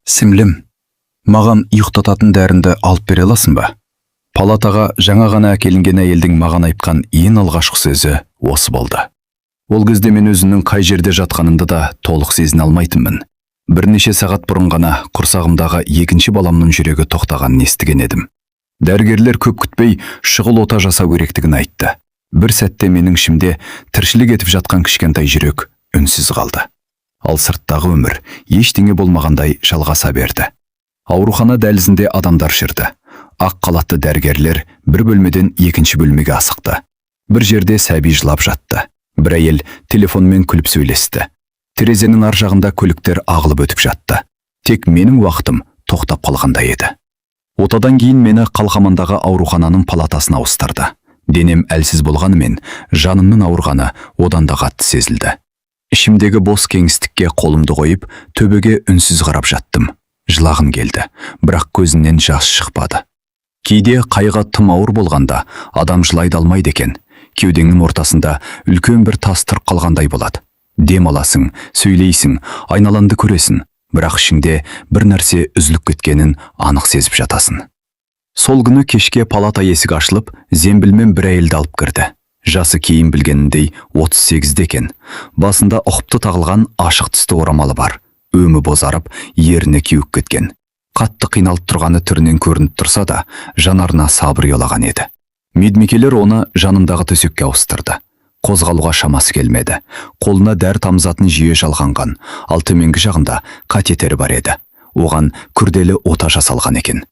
Сіңлім, маған ұйықтататын дәрінді алып бере аласың ба? Палатаға жаңа ғана әкелінген әйелдің маған айтқан ең алғашқы сөзі осы болды. Ол кезде мен өзімнің қай жерде жатқанымды да толық сезіне алмайтынмын. Бірнеше сағат бұрын ғана құрсағымдағы екінші баламның жүрегі тоқтағанын естіген едім. Дәрігерлер көп күтпей шұғыл ота жасау керектігін айтты. Бір сәтте менің ішімде тіршілік етіп жатқан кішкентай жүрек үнсіз қалды. Ал сырттағы өмір ештеңе болмағандай жалғаса берді. Аурухана дәлізінде адамдар жүрді. Ақ халатты дәрігерлер бір бөлмеден екінші бөлмеге асықты. Бір жерде сәби жылап жатты. Бір әйел телефонмен күліп сөйлесті. Терезенің ар жағында көліктер ағылып өтіп жатты. Тек менің уақытым тоқтап қалғандай еді. Отадан кейін мені Қалқамандағы аурухананың палатасына ауыстырды. Денем әлсіз болғанымен, жанымның ауырғаны одан да қатты сезілді. Ішімдегі бос кеңістікке қолымды қойып, төбеге үнсіз қарап жаттым. Жылағым келді, бірақ көзімнен жас шықпады. Кейде қайғы тым ауыр болғанда адам жылай да алмайды екен. Кеудеңнің ортасында үлкен бір тас тұрып қалғандай болады. Дем аласың, сөйлейсің, айналаңды көресің, бірақ ішіңде бір нәрсе үзіліп кеткенін анық сезіп жатасың. Сол күні кешке палата есігі ашылып, зембілмен бір әйелді алып кірді. Жасы кейін білгеніндей 38-де екен. Басында ұқыпты тағылған ашық түсті орамалы бар. Өңі бозарып, ерні кеуіп кеткен. Қатты қиналып тұрғаны түрінен көрініп тұрса да, жанарына сабыр ұялаған еді. Медбикелер оны жанындағы төсекке ауыстырды. Қозғалуға шамасы келмеді. Қолына дәрі тамызатын жүйе жалғанған, ал төменгі жағында катетері бар еді. Оған күрделі ота жасалған екен.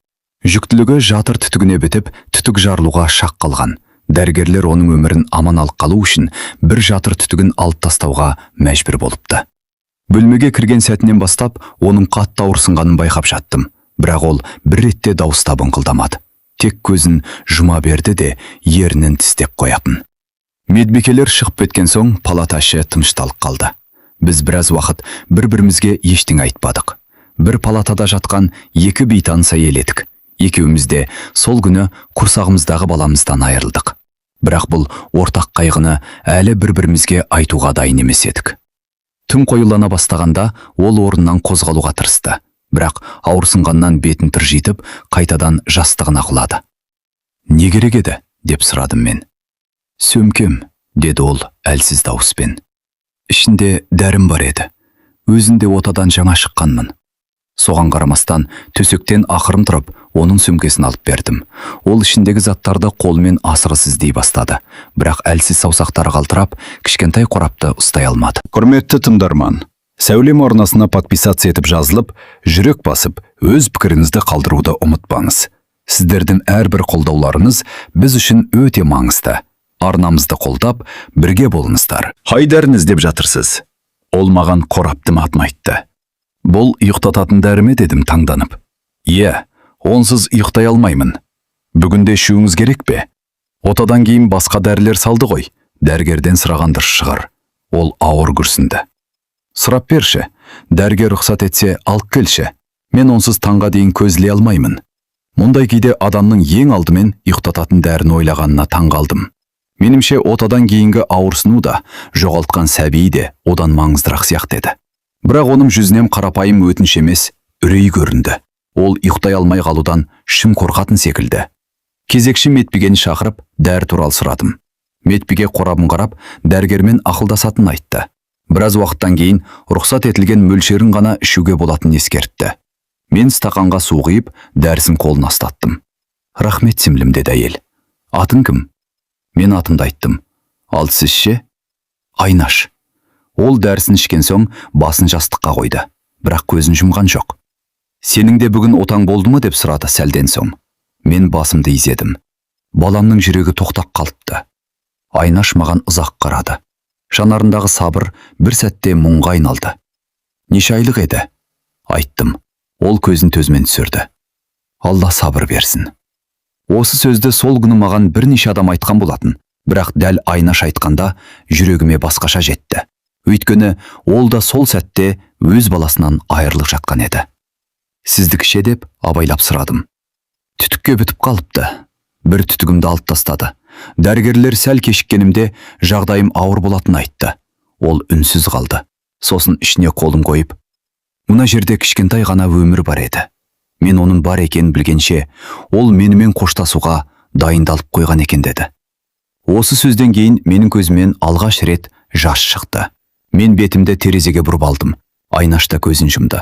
Жүктілігі жатыр түтігіне бітіп, түтік жарылуға шақ қалған. Дәрігерлер оның өмірін аман алып қалу үшін бір жатыр түтігін алып тастауға мәжбүр болыпты. Бөлмеге кірген сәтінен бастап, оның қатты ауырсынғанын байқап жаттым. Бірақ ол бір ретте дауыстап ыңқылдамады. Тек көзін жұма берді де, ернін тістеп қоятын. Медбикелер шығып кеткен соң палата іші тынышталып қалды. Біз біраз уақыт бір-бірімізге ештеңе айтпадық. Бір палатада жатқан екі бейтаныс әйел едік. Екеуміз де сол күні құрсағымыздағы баламыздан айырылдық. Бірақ бұл ортақ қайғыны әлі бір-бірімізге айтуға дайын емес едік. Түн қоюлана бастағанда ол орнынан қозғалуға тырысты. Бірақ ауырсынғаннан бетін тыржитып, қайтадан жастығына құлады. «Не керек еді?» деп сұрадым мен. «Сөмкем», деді ол әлсіз дауыспен. «Ішінде дәрім бар еді. Өзім де отадан жаңа шыққанмын». Соған қарамастан төсектен ақырын тұрып, оның сөмкесін алып бердім. Ол ішіндегі заттарды қолымен асығыс іздей бастады. Бірақ әлсіз саусақтары қалтырап, кішкентай қорапты ұстай алмады. Құрметті тыңдарман, Сәулем арнасына подписаться етіп жазылып, жүрек басып, өз пікіріңізді қалдыруды ұмытпаңыз. Сіздердің әрбір қолдауларыңыз біз үшін өте маңызды. Арнамызды қолдап, бірге болыңыздар. Қай дәріні іздеп жатырсыз? Ол маған қораптың атын айтты. Бұл ұйықтататын дәрі ме, дедім таңданып. Иә, онсыз ұйықтай алмаймын. Бүгін де ішуіңіз керек пе? Отадан кейін басқа дәрілер салды ғой. Дәрігерден сұраған дұрыс шығар. Ол ауыр күрсінді. Сұрап берші, дәрігер рұқсат етсе, алып келші. Мен онсыз таңға дейін көз іле алмаймын. Мұндай кейде адамның ең алдымен ұйықтататын дәріні ойлағанына таң қалдым. Менімше, отадан кейінгі ауырсыну да, жоғалтқан сәбиі де одан маңыздырақ сияқты еді. Бірақ оның жүзінен қарапайым өтініш емес, үрей көрінді. Ол ұйықтай алмай қалудан шын қорқатын секілді. Кезекші медбикені шақырып, дәрі туралы сұрадым. Медбике қорабын қарап, дәрігермен ақылдасатынын айтты. Біраз уақыттан кейін рұқсат етілген мөлшерін ғана ішуге болатынын ескертті. Мен стақанға су құйып, дәрісін қолына ұстаттым. «Рахмет, сіңлім», деді әйел. «Атың кім?» Мен атымды айттым. «Ал сіз ше?» «Айнаш». Ол дәрісін ішкен соң басын жастыққа қойды, бірақ көзін жұмған жоқ. «Сенің де бүгін отаң болды ма?» деп сұрады сәлден соң. Мен басымды изедім. Баламның жүрегі тоқтап қалыпты. Айнаш маған ұзақ қарады. Жанарындағы сабыр бір сәтте мұңға айналды. «Неше айлық еді?» Айттым. Ол көзін төмен түсірді. «Алла сабыр берсін». Осы сөзді сол күні маған бірнеше адам айтқан болатын, бірақ дәл Айнаш айтқанда жүрегіме басқаша жетті. Өйткені ол да сол сәтте өз баласынан айырылып жатқан еді. «Сіздікі ше?» деп абайлап сұрадым. «Түтікке бітіп қалыпты. Бір түтігімді алып тастады. Дәрігерлер сәл кешіккенімде жағдайым ауыр болатынын айтты». Ол үнсіз қалды. Сосын ішіне қолын қойып, Мына жерде кішкентай ғана өмір бар еді. Мен оның бар екенін білгенше, ол менімен қоштасуға дайындалып қойған екен, деді. Осы сөзден кейін менің көзімнен алғаш рет жас шықты. Мен бетімді терезеге бұрып алдым. Айнаш та көзін жұмды.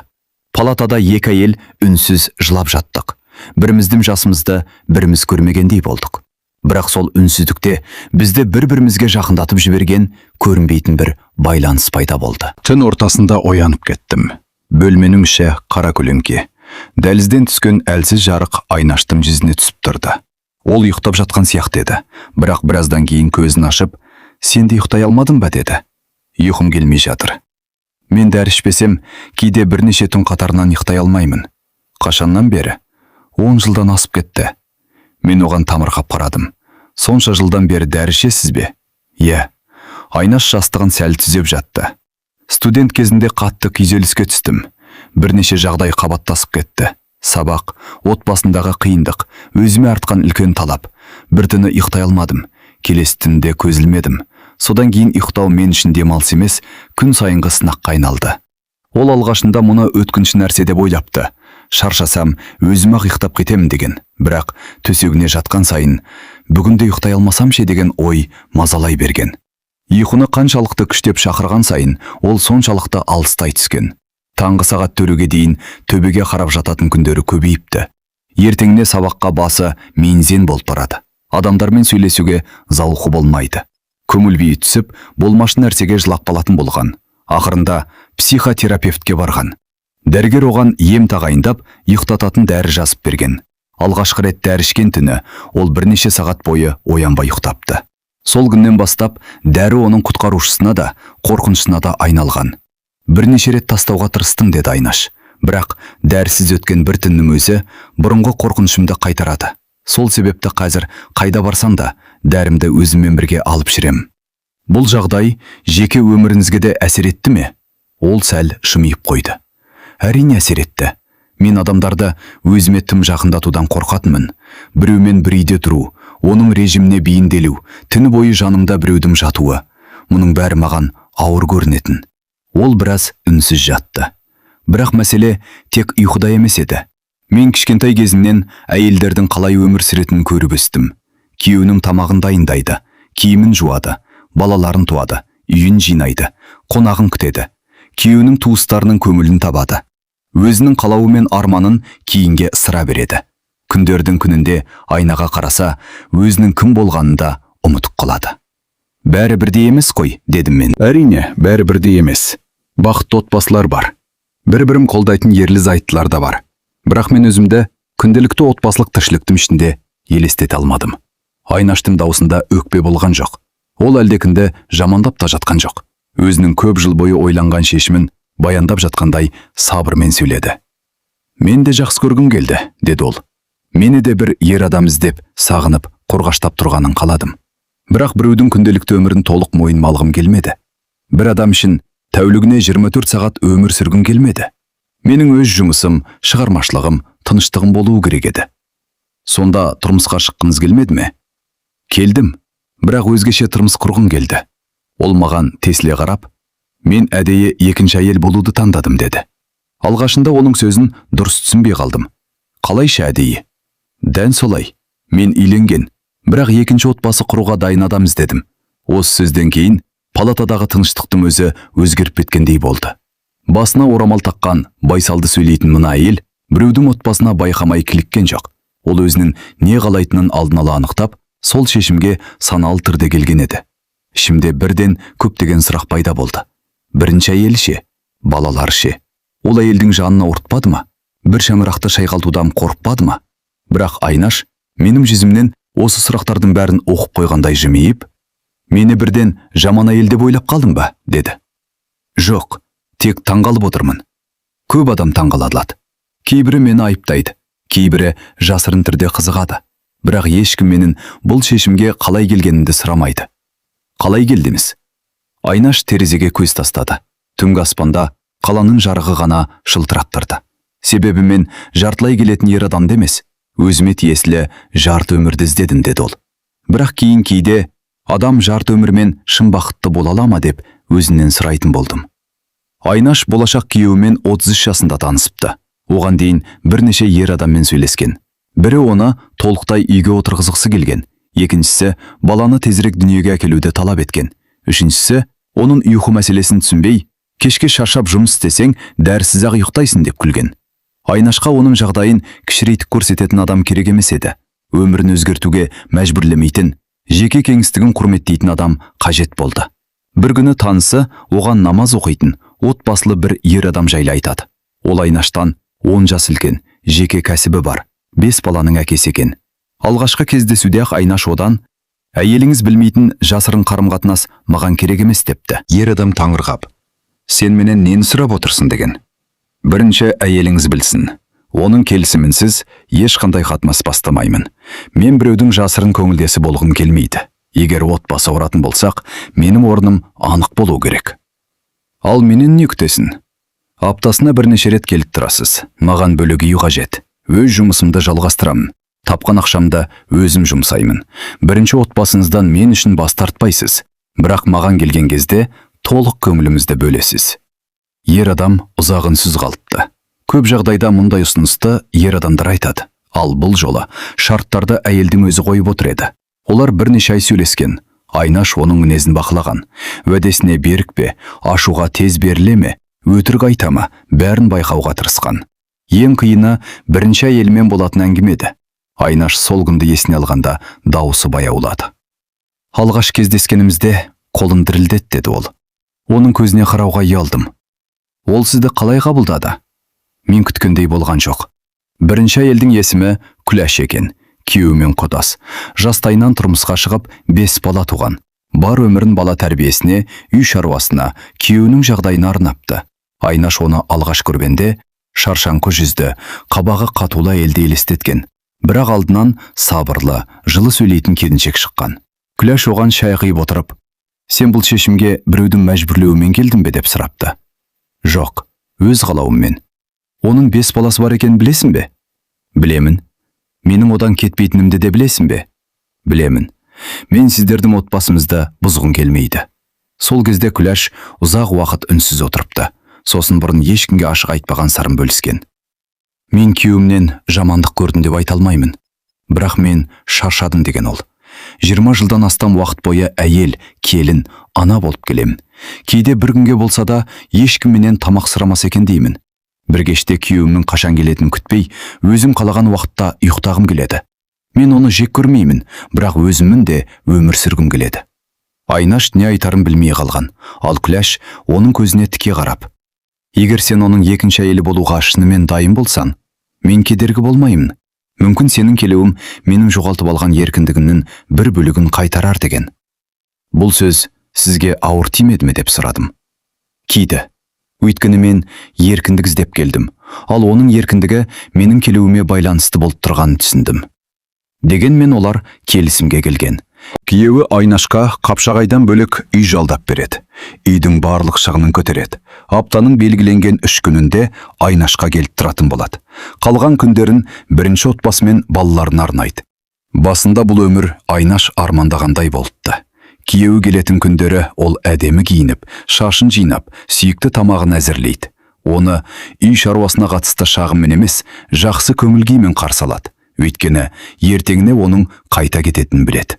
Палатада екі әйел үнсіз жылап жаттық. Біріміздің жасымызды біріміз көрмегендей болдық. Бірақ сол үнсіздікте бізді бір-бірімізге жақындатып жіберген көрінбейтін бір байланыс пайда болды. Түн ортасында оянып кеттім. Бөлменің іші қара көлеңке. Дәлізден түскен әлсіз жарық Айнаштың жүзіне түсіп тұрды. Ол ұйықтап жатқан сияқты еді. Бірақ біраздан кейін көзін ашып, «Сен де ұйықтай алмадың ба?» деді. Ұйқым келмей жатыр. Мен дәрі ішпесем, кейде бірнеше түн қатарынан ұйықтай алмаймын. Қашаннан бері? 10 жылдан асып кетті. Мен оған тамырқап қарадым. Сонша жылдан бері дәрі ішесіз бе? Иә. Айнаш жастығын сәл түзеп жатты. Студент кезінде қатты күйзеліске түстім. Бірнеше жағдай қабаттасып кетті. Сабақ, отбасындағы қиындық, өзіме артқан үлкен талап. Бір түні ұйықтай алмадым. Келесі түнде көз ілмедім. Содан кейін ұйықтау мен үшін демалыс емес, күн сайынғы сынаққа айналды. Ол алғашында мұны өткінші нәрсе деп ойлапты. Шаршасам, өзім ақ ұйықтап кетемін деген. Бірақ төсегіне жатқан сайын бүгін де ұйықтай алмасам ше деген ой мазалай берген. Ұйқыны қаншалықты күштеп шақырған сайын, ол соншалықты алыстай түскен. Таңғы сағат 4-ге дейін төбеге қарап жататын күндері көбейіпті. Ертеңіне сабаққа басы мең-зең болып барады. Адамдармен сөйлесуге зауқы болмайды. Көңіл күйі түсіп, болмашы нәрсеге жылап қалатын болған. Ақырында психотерапевтке барған. Дәрігер оған ем тағайындап, ұйықтататын дәрі жазып берген. Алғашқы рет дәрі ішкен түні ол бірнеше сағат бойы оянбай ұйықтапты. Сол күннен бастап дәрі оның құтқарушысына да, қорқынышына да айналған. Бірнеше рет тастауға тырыстым, деді Айнаш. Бірақ дәрісіз өткен бір түннің өзі бұрынғы қорқынышымды қайтарады. Сол себепті қазір қайда барсам да дәрімді өзіммен бірге алып жүрем. Бұл жағдай жеке өміріңізге де әсер етті ме? Ол сәл жымиып қойды. Әрине, әсер етті. Мен адамдарды өзіме тым жақындатудан қорқатынмын. Біреумен бір үйде тұру, оның режиміне бейімделу, түні бойы жанымда біреудің жатуы. Мұның бәрі маған ауыр көрінетін. Ол біраз үнсіз жатты. Бірақ мәселе тек ұйқыда емес еді. Мен кішкентай кезімнен әйелдердің қалай өмір сүретінін көріп өстім. Күйеуінің тамағын дайындайды, киімін жуады, балаларын туады, үйін жинайды, қонағын күтеді. Күйеуінің туыстарының көңілін табады. Өзінің қалауы мен арманын кейінге ысыра береді. Күндердің күнінде айнаға қараса, өзінің кім болғанын да ұмытып қалады. Бәрі бірдей емес қой, дедім мен. Әрине, бәрі бірдей емес. Бақытты отбасылар бар. Бір-бірін қолдайтын ерлі зайыптылар да бар. Бірақ мен өзімді күнделікті отбасылық тіршіліктің ішінде елестете алмадым. Айнаштың даусында өкпе болған жоқ. Ол әлдекімді жамандап та жатқан жоқ. Өзінің көп жыл бойы ойланған шешімін баяндап жатқандай сабырмен сөйледі. Мен де жақсы көргім келді, деді ол. Мені де бір ер адам іздеп, сағынып, қорғаштап тұрғанын қаладым. Бірақ біреудің күнделікті өмірін толық мойныма алғым келмеді. Бір адам үшін тәулігіне 24 сағат өмір сүргім келмеді. Менің өз жұмысым, шығармашылығым, тыныштығым болуы керек еді. Сонда тұрмысқа шыққыңыз келмеді ме? Келдім, бірақ өзгеше тұрмыс құрғым келді. Ол маған тесіле қарап, мен әдейі екінші әйел болуды таңдадым, деді. Алғашында оның сөзін дұрыс түсінбей қалдым. Қалайша әдейі? Дәл солай. Мен үйленген, бірақ екінші отбасы құруға дайын адам іздедім. Осы сөзден кейін палатадағы тыныштықтың өзі өзгеріп кеткендей болды. Басына орамал таққан, байсалды сөйлейтін мына әйел біреудің отбасына байқамай киліккен жоқ. Ол өзінің не қалайтынын алдын ала анықтап, сол шешімге саналы түрде келген еді. Ішімде бірден көптеген сұрақ пайда болды. Бірінші әйелі ше? Балалары ше? Ол әйелдің жанын ауыртпады ма? Бір шаңырақты шайқалтудан қорықпады ма? Бірақ Айнаш менің жүзімнен осы сұрақтардың бәрін оқып қойғандай жымиып, мені бірден жаман әйел деп ойлап қалдың ба? деді. Жоқ, тек таңғалып отырмын. Көп адам таңғалады. Кейбірі мені айыптайды, кейбірі жасырын түрде қызығады. Бірақ ешкім менің бұл шешімге қалай келгенімді сұрамайды. Қалай келдіңіз? Айнаш терезеге көз тастады. Түнгі аспанда қаланың жарығы ғана жылтырап тұрды. Себебі мен жартылай келетін ер адамды емес, өзіме тиесілі жарты өмірді іздедім, деді ол. Бірақ кейін кейде адам жарты өмірмен шын бақытты бола ала ма деп өзімнен сұрайтын болдым. Айнаш болашақ күйеуімен 33 жасында танысыпты. Оған дейін бірнеше ер адаммен сөйлескен. Бірі оны толықтай үйге отырғызғысы келген, екіншісі баланы тезірек дүниеге әкелуді талап еткен, үшіншісі оның ұйқы мәселесін түсінбей, кешке шаршап жұмыс істесең, дәрісіз-ақ ұйықтайсың деп күлген. Айнашқа оның жағдайын кішірейтіп көрсететін адам керек емес еді. Өмірін өзгертуге мәжбүрлемейтін, жеке кеңістігін құрметтейтін адам қажет болды. Бір күні танысы оған намаз оқитын, отбасылы бір ер адам жайлы айтады. Ол Айнаштан 10 жас үлкен, жеке кәсібі бар, 5 баланың әкесі екен. Алғашқы кездесуде-ақ Айнаш одан: «Әйеліңіз білмейтін жасырын қарым-қатынас маған керек емес», – депті. Ер адам таңырқап, «Сен менен нені сұрап отырсың?» деген. «Бірінші әйеліңіз білсін. Оның келісімінсіз ешқандай қатынас бастамаймын. Мен біреудің жасырын көңілдесі болғым келмейді. Егер отбасы құратын болсақ, менің орным анық болу керек». «Ал менен не күтесің?» «Аптасына бірнеше рет келіп тұрасыз. Маған бөлек үй қажет. Өз жұмысымды жалғастырамын. Тапқан ақшамды өзім жұмсаймын. Бірінші отбасыңыздан мен үшін бас тартпайсыз. Бірақ маған келген кезде толық көңілімізді бөлесіз». Ер адам ұзақ үнсіз қалыпты. Көп жағдайда мұндай ұсынысты ер адамдар айтады. Ал бұл жолы шарттарды әйелдің өзі қойып отыр еді. Олар бірнеше ай сөйлескен. Айнаш оның мінезін бақылаған. Уәдесіне берік пе, ашуға тез беріле ме, өтірік айта ма, бәрін байқауға тырысқан. Ең қиыны бірінші әйелімен болатын әңгіме еді. Айнаш сол күнді есіне алғанда дауысы баяулады. «Алғаш кездескенімізде қолым дірілдеді», – деді ол. «Оның көзіне қарауға ұялдым». «Ол сізді қалай қабылдады?» «Мен күткендей болған жоқ». Бірінші әйелдің есімі Күләш екен. Күйеуімен құдас. Жастайынан тұрмысқа шығып, 5 бала туған. Бар өмірін бала тәрбиесіне, үй шаруасына, күйеуінің жағдайына арнапты. Айнаш оны алғаш көргенде шаршаңқы жүзді, қабағы қатулы әйелді елестеткен. Бірақ алдынан сабырлы, жылы сөйлейтін келіншек шыққан. Күләш оған шай құйып отырып, «Сен бұл шешімге біреудің мәжбүрлеуімен келдің бе?» деп сұрапты. «Жоқ, өз қалауыммен». «Оның 5 баласы бар екенін білесің бе?» «Білемін». «Менің одан кетпейтінімді де білесің бе?» «Білемін. Мен сіздердің отбасымызды бұзғым келмейді». Сол кезде Күләш ұзақ уақыт үнсіз отырыпты. Сосын бұрын ешкімге ашық айтпаған сырын бөліскен. «Мен күйеуімнен жамандық көрдім деп айта алмаймын. Бірақ мен шаршадым», – деген ол. 20 жылдан астам уақыт бойы әйел, келін, ана болып келемін. Кейде бір күнге болса да ешкім менен тамақ сұрамас екен деймін. Бір кеште күйеуімнің қашан келетінін күтпей, өзім қалаған уақытта ұйықтағым келеді. Мен оны жек көрмеймін, бірақ өзімнің де өмір сүргім келеді». Айнаш не айтарын білмей қалған, ал Күләш оның көзіне тіке қарап, «Егер сен оның екінші әйелі болуға шынымен дайын болсаң, мен кедергі болмаймын. Мүмкін, сенің келуім менің жоғалтып алған еркіндігімнің бір бөлігін қайтарар», – деген. «Бұл сөз сізге ауыр тимеді ме?» деп сұрадым. «Тиді. Өйткені мен еркіндік іздеп келдім. Ал оның еркіндігі менің келуіме байланысты болып тұрғанын түсіндім». Дегенмен олар келісімге келген. Күйеуі Айнашқа Қапшағайдан бөлек үй жалдап береді. Үйдің барлық шығынын көтереді. Аптаның белгіленген 3 күнінде Айнашқа келіп тұратын болады. Қалған күндерін бірінші отбасымен балаларына арнайды. Басында бұл өмір Айнаш армандағандай болыпты. Күйеуі келетін күндері ол әдемі киініп, шашын жинап, сүйікті тамағын әзірлейді. Оны үй шаруасына қатысты шағыммен емес, жақсы көңіл күймен қарсы алады. Өйткені ертеңіне оның қайта кететінін біледі.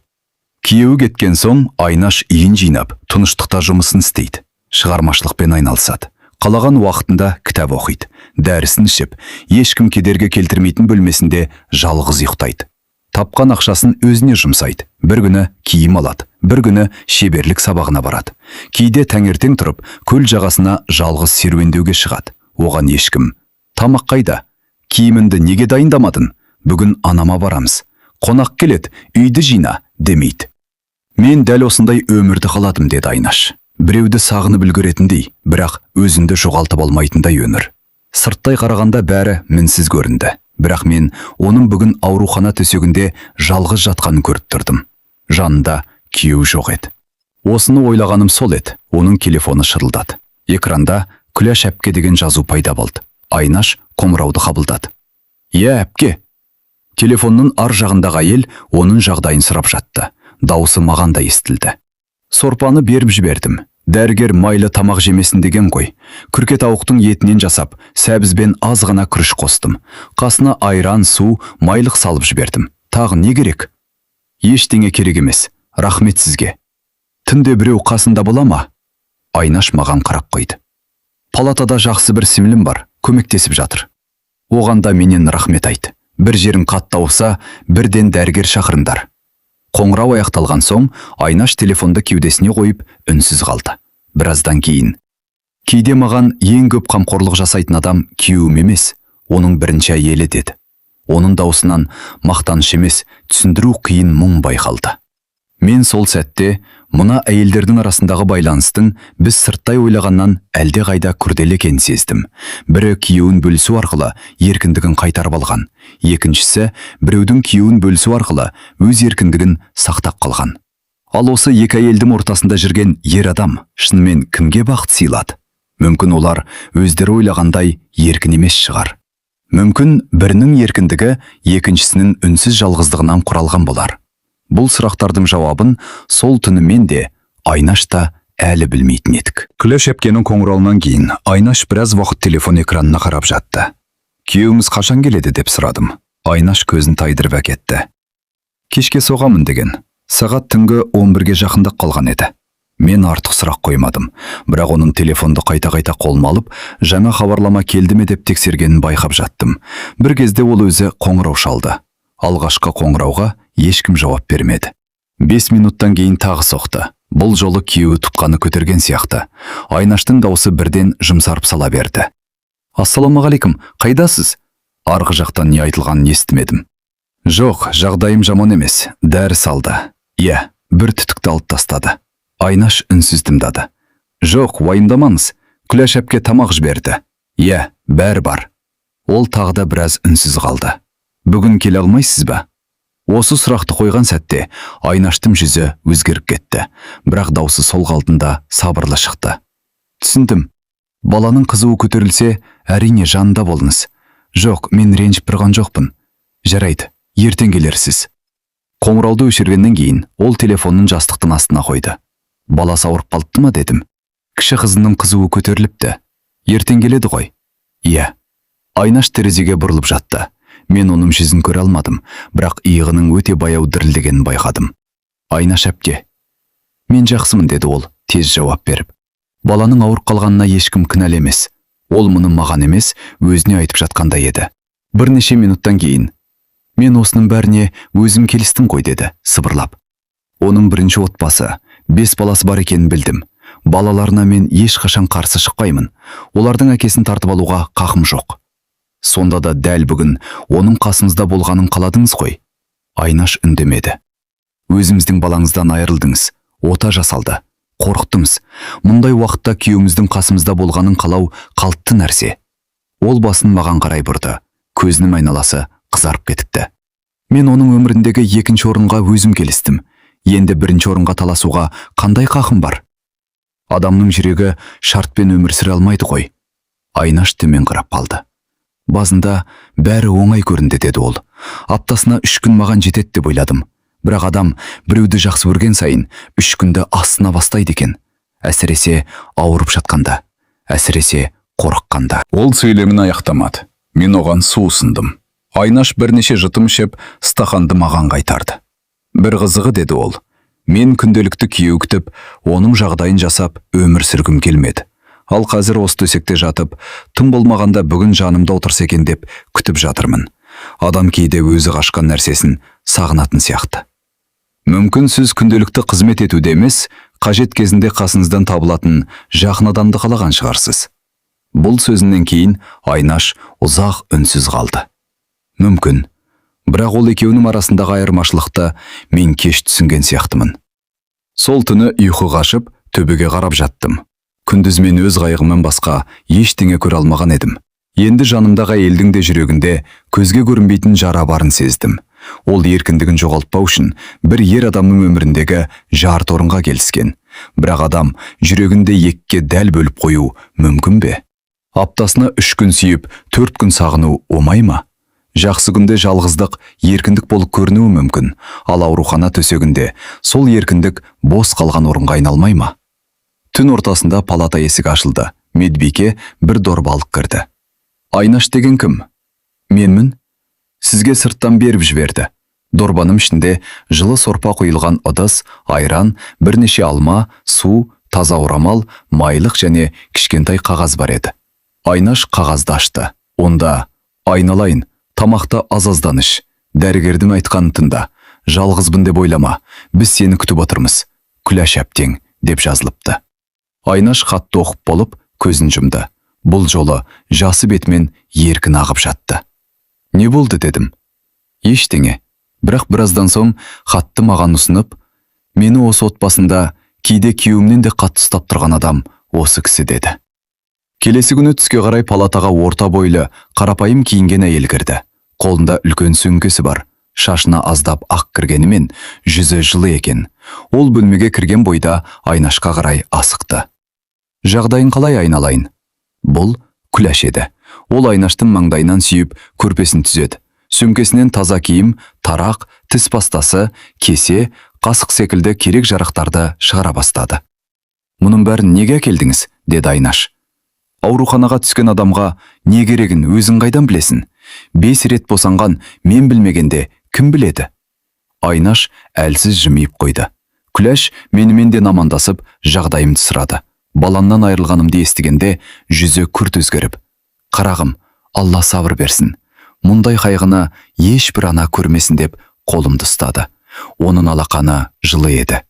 Күйеуі кеткен соң Айнаш үйін жинап, тыныштықта жұмысын істейді. Шығармашылықпен айналысады. Қалаған уақытында кітап оқиды. Дәрісін ішіп, ешкім кедергі келтірмейтін бөлмесінде жалғыз ұйықтайды. Тапқан ақшасын өзіне жұмсайды. Бір күні киім алады, бір күні шеберлік сабағына барады. Кейде таңертең тұрып, көл жағасына жалғыз серуендеуге шығады. Оған ешкім: «Тамақ қайда? Киіміңді неге дайындамадың? Бүгін анама барамыз. Қонақ келеді, үйді жина», – демейді. «Мен дәл осындай өмірді қаладым», – деді Айнаш. «Біреуді сағынып үлгеретіндей, бірақ өзіңді жоғалтып алмайтындай өмір. Сырттай қарағанда бәрі мінсіз көрінді. Бірақ мен оның бүгін аурухана төсегінде жалғыз жатқанын көріп тұрдым. Жанында күйеуі жоқ еді. Осыны ойлағаным сол еді, оның телефоны шырылдады. Экранда «Күләш әпке» деген жазу пайда болды. Айнаш қоңырауды қабылдады. «Иә, әпке». Телефонның ар жағындағы әйел оның жағдайын сұрап жатты. Дауысы маған да естілді. «Сорпаны беріп жібердім. Дәрігер майлы тамақ жемесін деген ғой. Күрке тауықтың етінен жасап, сәбізбен аз ғана күріш қостым. Қасына айран, су, майлық салып жібердім. Тағы не керек? Ештеңе керек емес. Рахмет сізге. Түнде біреу қасында бола ма? Айнаш маған қарап қойды. Палатада жақсы бір сіңлім бар, көмектесіп жатыр. Оған да менен рахмет айт. Бір жерің қатты ауырса, бірден дәрігер шақырыңдар. Қоңырау аяқталған соң, Айнаш телефонды кеудесіне қойып, үнсіз қалды. Біраздан кейін: «Кейде маған ең көп қамқорлық жасайтын адам күйеуім емес, оның бірінші әйелі», – деді. Оның даусынан мақтаныш емес, түсіндіру қиын мұң байқалды. Мен сол сәтте мына әйелдердің арасындағы байланыстың біз сырттай ойлағаннан әлде қайда күрделі екенін сездім. Бірі күйеуін бөлісу арқылы еркіндігін қайтарып алған, екіншісі біреудің күйеуін бөлісу арқылы өз еркіндігін сақтап қалған. Ал осы екі әйелдің ортасында жүрген ер адам шынымен кімге бақыт сыйлады? Мүмкін, олар өздері ойлағандай еркін емес шығар. Мүмкін, бірінің еркіндігі екіншісінің үнсіз жалғыздығынан құралған болар. Бұл сұрақтардың жауабын сол түні мен де, Айнаш та әлі білмейтін едік. Күләш әпкенің қоңырауынан кейін Айнаш біраз уақыт телефон экранына қарап жатты. «Күйеуіңіз қашан келеді?» – деп сұрадым. Айнаш көзін тайдырып әкетті. «Кешке соғамын деген». Сағат түнгі 11-ге жақындап қалған еді. Мен артық сұрақ қоймадым, бірақ оның телефонды қайта-қайта қолыма алып, жаңа хабарлама келді ме деп тексергенін байқап жаттым. Бір кезде ол өзі қоңырау шалды. Алғашқы қоңырауға ешкім жауап бермеді. 5 минуттан кейін тағы соқты. Бұл жолы күйеуі тұтқаны көтерген сияқты. Айнаштың даусы бірден жұмсарып сала берді. «Ассалаумағалейкум, қайдасыз?» Арғы жақтан не айтылғанын естімедім. «Жоқ, жағдайым жаман емес, дәрі салды. Иә, бір түтікті алып тастады». Айнаш үнсіз тыңдады. «Жоқ, уайымдамаңыз, Күләш әпке тамақ жіберді. Иә, бәрі бар». Ол тағы да біраз үнсіз қалды. «Бүгін келе алмайсыз ба?» Осы сұрақты қойған сәтте Айнаштың жүзі өзгеріп кетті, бірақ даусы сол қалпында сабырлы шықты. «Түсіндім. Баланың қызуы көтерілсе, әрине, жанында болыңыз. Жоқ, мен ренжіп тұрған жоқпын. Жарайды, ертең келерсіз». Қоңырауды өшіргеннен кейін ол телефонын жастықтың астына қойды. «Баласы ауырып қалыпты ма?» – дедім. «Кіші қызының қызуы көтеріліпті. Ертең келеді ғой?» «Иә». Айнаш терезеге бұрылып жатты. Мен оның жүзін көре алмадым, бірақ иығының өте баяу дірілдегенін байқадым. «Айнаш әпке, мен жақсымын», – деді ол тез жауап беріп. Баланың ауырып қалғанына ешкім кінәлі емес. Ол мұны маған емес, өзіне айтып жатқандай еді. Бірнеше минуттан кейін: «Мен осының бәріне өзім келістім ғой», – деді сыбырлап. «Оның бірінші отбасы, бес баласы бар екенін білдім. Балаларына мен ешқашан қарсы шықпаймын. Олардың әкесін тартып алуға қақым жоқ». «Сонда да дәл бүгін оның қасыңызда болғанын қаладыңыз ғой?» Айнаш үндемеді. «Өзіміздің балаңыздан айырылдыңыз, ота жасалды, қорықтыңыз. Мұндай уақытта күйеуіміздің қасымызда болғанын қалау қалыпты нәрсе». Ол басын маған қарай бұрды. Көзінің айналасы қызарып кетіпті. «Мен оның өміріндегі екінші орынға өзім келістім. Енді бірінші орынға таласуға қандай қақым бар? Адамның жүрегі шартпен өмір сүре алмайды ғой». Айнаш төмен қарап қалды. «Басында бәрі оңай көрінді», – деді ол. «Аптасына 3 күн маған жетеді деп ойладым. Бірақ адам біреуді жақсы көрген сайын 3 күнді астына бастайды екен. Әсіресе ауырып жатқанда, әсіресе қорыққанда». Ол сөйлемін аяқтамады. Мен оған су ұсындым. Айнаш бірнеше жұтым ішіп, стақанды маған қайтарды. «Бір қызығы, – деді ол. – Мен күнделікті күйеу күтіп, оның жағдайын жасап, өмір сүргім келмеді. Ал қазір осы төсекте жатып, тым болмағанда бүгін жанымда отырса екен деп күтіп жатырмын. Адам кейде өзі қашқан нәрсесін сағынатын сияқты». Мүмкін, сіз күнделікті қызмет етуде емес, қажет кезінде қасыңыздан табылатын жақын адамды қалаған шығарсыз. Бұл сөзінен кейін Айнаш ұзақ үнсіз қалды. Мүмкін. Бірақ ол екеуінің арасындағы айырмашылықты мен кеш түсінген сияқтымын. Сол түні ұйқы қашып, төбеге қарап жаттым. Күндіз мен өз қайғымнан басқа ештеңе көре алмаған едім. Енді жанымдағы әйелдің де жүрегінде көзге көрінбейтін жара барын сездім. Ол еркіндігін жоғалтпау үшін бір ер адамның өміріндегі жарты орынға келіскен. Бірақ адам жүрегінде екіге дәл бөліп қою мүмкін бе? Аптасына 3 күн сүйіп, 4 күн сағыну оңай ма? Жақсы күнде жалғыздық еркіндік болып көрінуі мүмкін, ал аурухана төсегінде сол еркіндік бос қалған орынға айналмай ма? Түн ортасында палата есігі ашылды. Медбике бір дорба алып кірді. Айнаш деген кім? Менмін. Сізге сырттан беріп жіберді. Дорбаның ішінде жылы сорпа құйылған ыдыс, айран, бірнеше алма, су, таза орамал, майлық және кішкентай қағаз бар еді. Айнаш қағазды ашты. Онда: «Айналайын, тамақты аз-аздан іш. Дәрігердің айтқанын тыңда. Жалғызбын деп ойлама. Біз сені күтіп отырмыз. Күләш әптең», деп жазылыпты. Айнаш хатты оқып болып, көзін жұмды. Бұл жолы жасы бетімен еркін ағып жатты. «Не болды?» – дедім. Ештеңе. Бірақ біраздан соң хатты маған ұсынып, «Мені осы отбасында кейде күйеуімнен де қатты ұстап тұрған адам осы кісі», – деді. Келесі күні түске қарай палатаға орта бойлы, қарапайым киінген әйел кірді. Қолында үлкен сөмкесі бар. Шашына аздап ақ кіргенімен, жүзі жылы екен. Ол бөлмеге кірген бойда Айнашқа қарай асықты. «Жағдайың қалай, айналайын?» Бұл Күләш еді. Ол Айнаштың маңдайынан сүйіп, көрпесін түзеді. Сөмкесінен таза киім, тарақ, тіс пастасы, кесе, қасық секілді керек жарақтарды шығара бастады. «Мұның бәрін неге әкелдіңіз?» – деді Айнаш. «Ауруханаға түскен адамға не керегін өзің қайдан білесің? 5 рет босанған мен білмегенде кім біледі?» Айнаш әлсіз жымиып қойды. Күләш менімен де амандасып, жағдайымды сұрады. Баламнан айырылғанымды естігенде жүзі күрт өзгеріп, «Қарағым, Алла сабыр берсін. Мұндай қайғыны ешбір ана көрмесін», – деп қолымды ұстады. Оның алақаны жылы еді.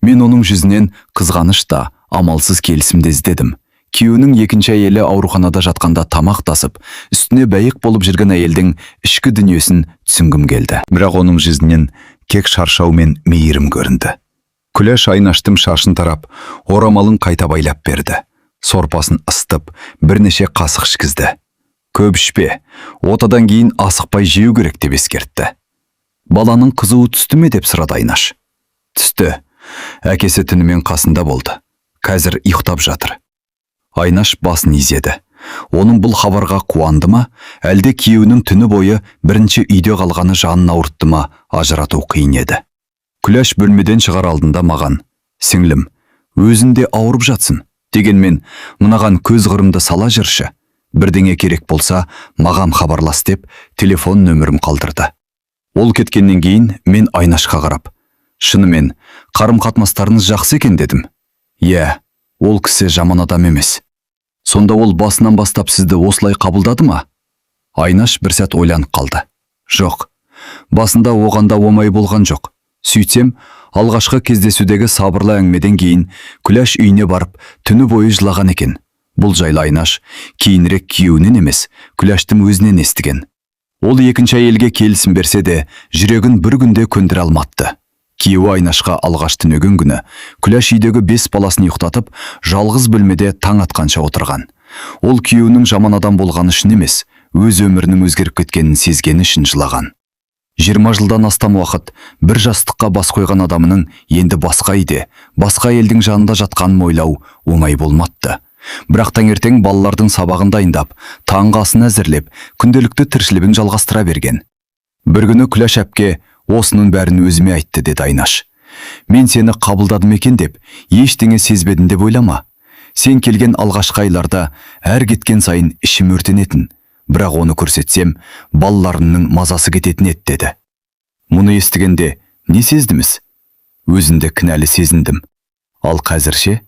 Мен оның жүзінен қызғаныш та, амалсыз келісім де іздедім. Күйеуінің екінші әйелі ауруханада жатқанда тамақ тасып, үстіне бәйек болып жүрген әйелдің ішкі дүниесін түсінгім келді. Бірақ оның жүзінен тек шаршау мен мейірім көрінді. Күләш Айнаштың шашын тарап, орамалын қайта байлап берді. Сорпасын ысытып, бірнеше қасық ішкізді. «Көп ішпе, отадан кейін асықпай жеу керек», – деп ескертті. «Баланың қызуы түсті ме?» – деп сұрады Айнаш. Түсті. Әкесі түнімен қасында болды. Қазір ұйықтап жатыр. Айнаш басын изеді. Оның бұл хабарға қуанды ма, әлде күйеуінің түні бойы бірінші үйде қалғаны жанын ауыртты ма, ажырату қиын еді. Күләш бөлмеден шығар алдында маған: «Сіңлім, өзің де ауырып жатсың. Дегенмен, мынаған көз қырымды сала жүрші. Бірдеңе керек болса, маған хабарлас», – деп телефон нөмірім қалдырды. Ол кеткеннен кейін мен Айнашқа қарап, «Шынымен, қарым-қатынастарыңыз жақсы екен», – дедім. Иә, ол кісі жаман адам емес. Сонда ол басынан бастап сізді осылай қабылдады ма? Айнаш бір сәт ойланып қалды. Жоқ, басында оған да оңай болған жоқ. Сөйтсем, алғашқы кездесудегі сабырлы әңгімеден кейін Күләш үйіне барып, түні бойы жылаған екен. Бұл жайлы Айнаш кейінірек күйеуінен емес, Күләштің өзінен естіген. Ол екінші әйелге келісім берсе де, жүрегін бір күнде көндіре алмапты. Күйеуі Айнашқа алғаш түнеген күні Күләш үйдегі 5 баласын ұйықтатып, жалғыз бөлмеде таң атқанша отырған. Ол күйеуінің жаман адам болғаны үшін емес, өз өмірінің өзгеріп кеткенін сезгені үшін жылаған. 20 жылдан астам уақыт бір жастыққа бас қойған адамының енді басқа үйде, басқа әйелдің жанында жатқанын ойлау оңай болмапты. Бірақ таңертең балалардың сабағын дайындап, таңғы асын әзірлеп, күнделікті тіршілігін жалғастыра берген. Бір күні Күләш әпке, «Осының бәрін өзіме айтты», – деді Айнаш. «Мен сені қабылдадым екен деп, ештеңе сезбедім деп ойлама. Сен келген алғашқы айларда әр кеткен сайын ішім өртенетін. Бірақ оны көрсетсем, балаларымның мазасы кететін еді», – деді. Мұны естігенде не сездіңіз? Өзімді кінәлі сезіндім. Ал қазір ше?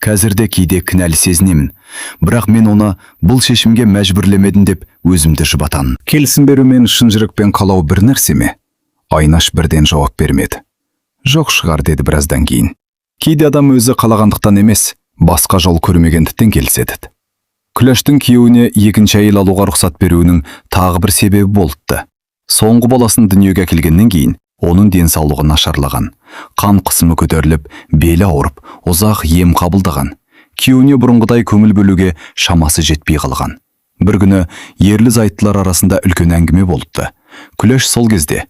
Қазір де кейде кінәлі сезінемін. Бірақ мен оны бұл шешімге мәжбүрлемедім деп өзімді жұбатамын. Келісім беру мен шын жүрекпен қалау бір нәрсе ме? Айнаш бірден жауап бермеді. Жоқ шығар, деді біраздан кейін. Кейде адам өзі қалағандықтан емес, басқа жол көрмегендіктен келіседі. Күләштің күйеуіне екінші әйел алуға рұқсат беруінің тағы бір себебі болыпты. Соңғы баласын дүниеге әкелгеннен кейін оның денсаулығы нашарлаған. Қан қысымы көтеріліп, белі ауырып, ұзақ ем қабылдаған. Күйеуіне бұрынғыдай көңіл бөлуге шамасы жетпей қалған. Бір күні ерлі зайыптылар арасында үлкен әңгіме болыпты. Күләш сол кезде: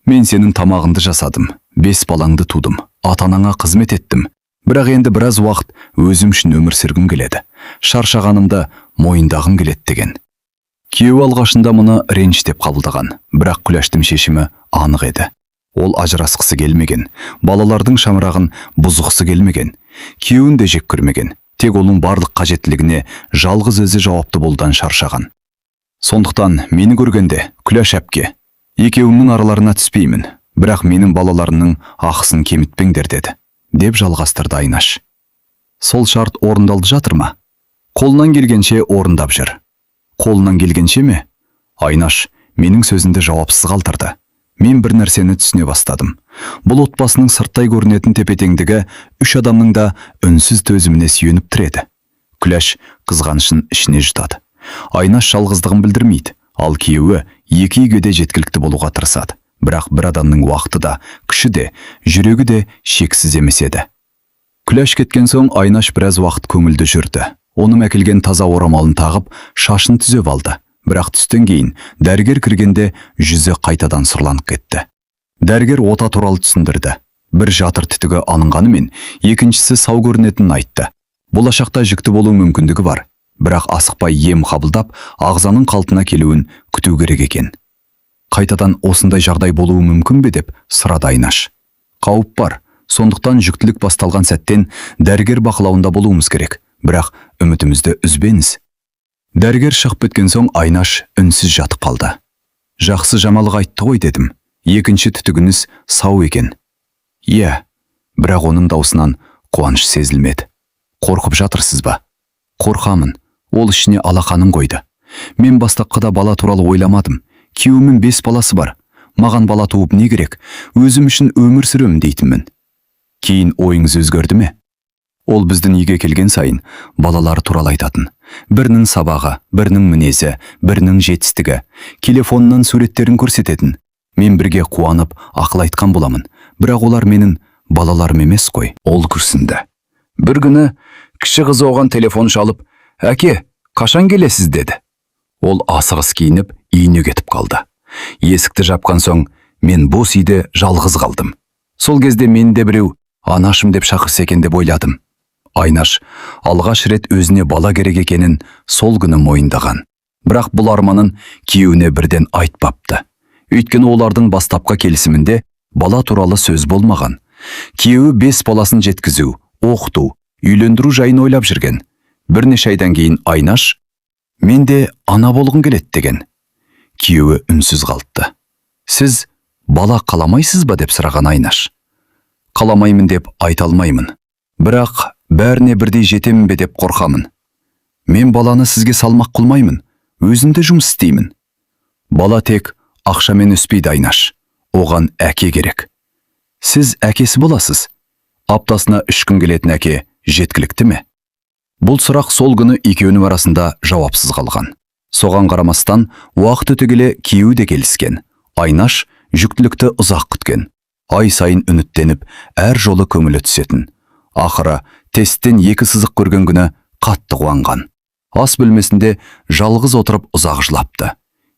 «Мен сенің тамағыңды жасадым, 5 балаңды тудым, ата-анаңа қызмет еттім. Бірақ енді біраз уақыт өзім үшін өмір сүргім келеді. Шаршағанымды мойындағым келеді», – деген. Күйеуі алғашында мұны реніш деп қабылдаған, бірақ Күләштің шешімі анық еді. Ол ажырасқысы келмеген, балалардың шаңырағын бұзғысы келмеген. Күйеуін де жек көрмеген. Тек оның барлық қажеттілігіне жалғыз өзі жауапты болудан шаршаған. Сондықтан мені көргенде, Күләш әпке, екеуіңнің араларына түспеймін, бірақ менің балаларымның ақысын кемітпеңдер деді, деп жалғастырды Айнаш. Сол шарт орындалды жатыр ма? Қолынан келгенше орындап жүр. Қолынан келгенше ме? Айнаш менің сөзімді жауапсыз қалдырды. Мен бір нәрсені түсіне бастадым. Бұл отбасының сырттай көрінетін тепе-теңдігі үш адамның да үнсіз төзіміне сүйеніп тіреді. Күләш қызғанышын ішіне жұтады. Айнаш жалғыздығын білдірмейді, ал күйеуі екі үйге де жеткілікті болуға тырысады. Бірақ бір адамның уақыты да, күші де, жүрегі де шексіз емес еді. Күләш кеткен соң Айнаш біраз уақыт көңілді жүрді. Оның әкелген таза орамалын тағып, шашын түзеп алды. Бірақ түстен кейін дәрігер кіргенде жүзі қайтадан сұрланып кетті. Дәрігер ота туралы түсіндірді. Бір жатыр түтігі алынғанымен, екіншісі сау көрінетінін айтты. Болашақта жүкті болу мүмкіндігі бар. Бірақ асықпай ем қабылдап, ағзаның қалпына келуін күту керек екен. Қайтадан осындай жағдай болуы мүмкін бе деп сұрады Айнаш. Қауіп бар. Сондықтан жүктілік басталған сәттен дәрігер бақылауында болуымыз керек. Бірақ үмітімізді үзбеңіз. Дәрігер шығып кеткен соң Айнаш үнсіз жатып қалды. Жақсы жаңалық айтты ғой дедім. Екінші түтігіңіз сау екен. Иә, бірақ оның даусынан қуаныш сезілмеді. Қорқып жатырсыз ба? Қорқамын. Ол ішіне алақанын қойды. Мен бастапқыда бала туралы ойламадым. Күйеуімнің 5 баласы бар. Маған бала туып не керек? Өзім үшін өмір сүремін дейтінмін. Кейін ойыңыз өзгерді ме? Ол біздің үйге келген сайын балалары туралы айтатын. Бірінің сабағы, бірінің мінезі, бірінің жетістігі. Телефонынан суреттерін көрсететін. Мен бірге қуанып, ақыл айтқан боламын. Бірақ олар менің балаларым емес қой. Ол күрсінді. Бір күні кіші қызы оған телефон шалып, «Әке, қашан келесіз?» деді. Ол асығыс киініп, үйіне кетіп қалды. Есікті жапқан соң, мен бос үйде жалғыз қалдым. Сол кезде мен де біреу анашым деп шақырса екен деп ойладым. Айнаш алғаш рет өзіне бала керек екенін сол күні мойындаған. Бірақ бұл арманын күйеуіне бірден айтпапты. Өйткені олардың бастапқы келісімінде бала туралы сөз болмаған. Күйеуі 5 баласын жеткізу, оқыту, үйлендіру жайын ойлап жүрген. Бірнеше айдан кейін Айнаш, «Мен де ана болғым келеді» деген. Күйеуі үнсіз қалыпты. Сіз бала қаламайсыз ба деп сұраған Айнаш. Қаламаймын деп айта алмаймын. Бірақ бәріне бірдей жетемін бе деп қорқамын. Мен баланы сізге салмақ қылмаймын, өзім де жұмыс істеймін. Бала тек ақшамен өспейді, Айнаш. Оған әке керек. Сіз әкесі боласыз. Аптасына 3 күн келетін әке жеткілікті ме? Бұл сұрақ сол күні екеуінің арасында жауапсыз қалған. Соған қарамастан уақыт өте келе күйеуі де келіскен. Айнаш жүктілікті ұзақ күткен. Ай сайын үміттеніп, әр жолы көңілі түсетін. Ақыры тесттен 2 сызық көрген күні қатты қуанған. Ас бөлмесінде жалғыз отырып ұзақ жылапты.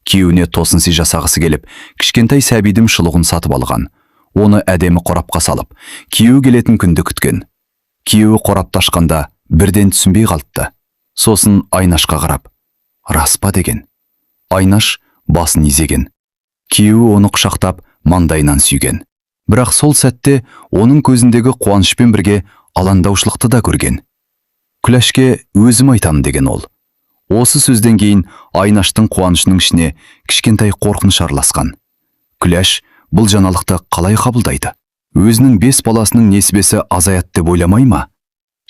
Күйеуіне тосын сый жасағысы келіп, кішкентай сәбидің шұлығын сатып алған. Оны әдемі қорапқа салып, күйеуі келетін күнді күткен. Күйеуі қорапты ашқанда бірден түсінбей қалыпты. Сосын Айнашқа қарап, «Рас па?» деген. Айнаш басын изеген. Күйеуі оны құшақтап, маңдайынан сүйген. Бірақ сол сәтте оның көзіндегі қуанышпен бірге алаңдаушылықты да көрген. Күләшке өзім айтамын деген ол. Осы сөзден кейін Айнаштың қуанышының ішіне кішкентай қорқыныш араласқан. Күләш бұл жаңалықты қалай қабылдайды? Өзінің 5 баласының несібесі азаяды деп ойламай ма?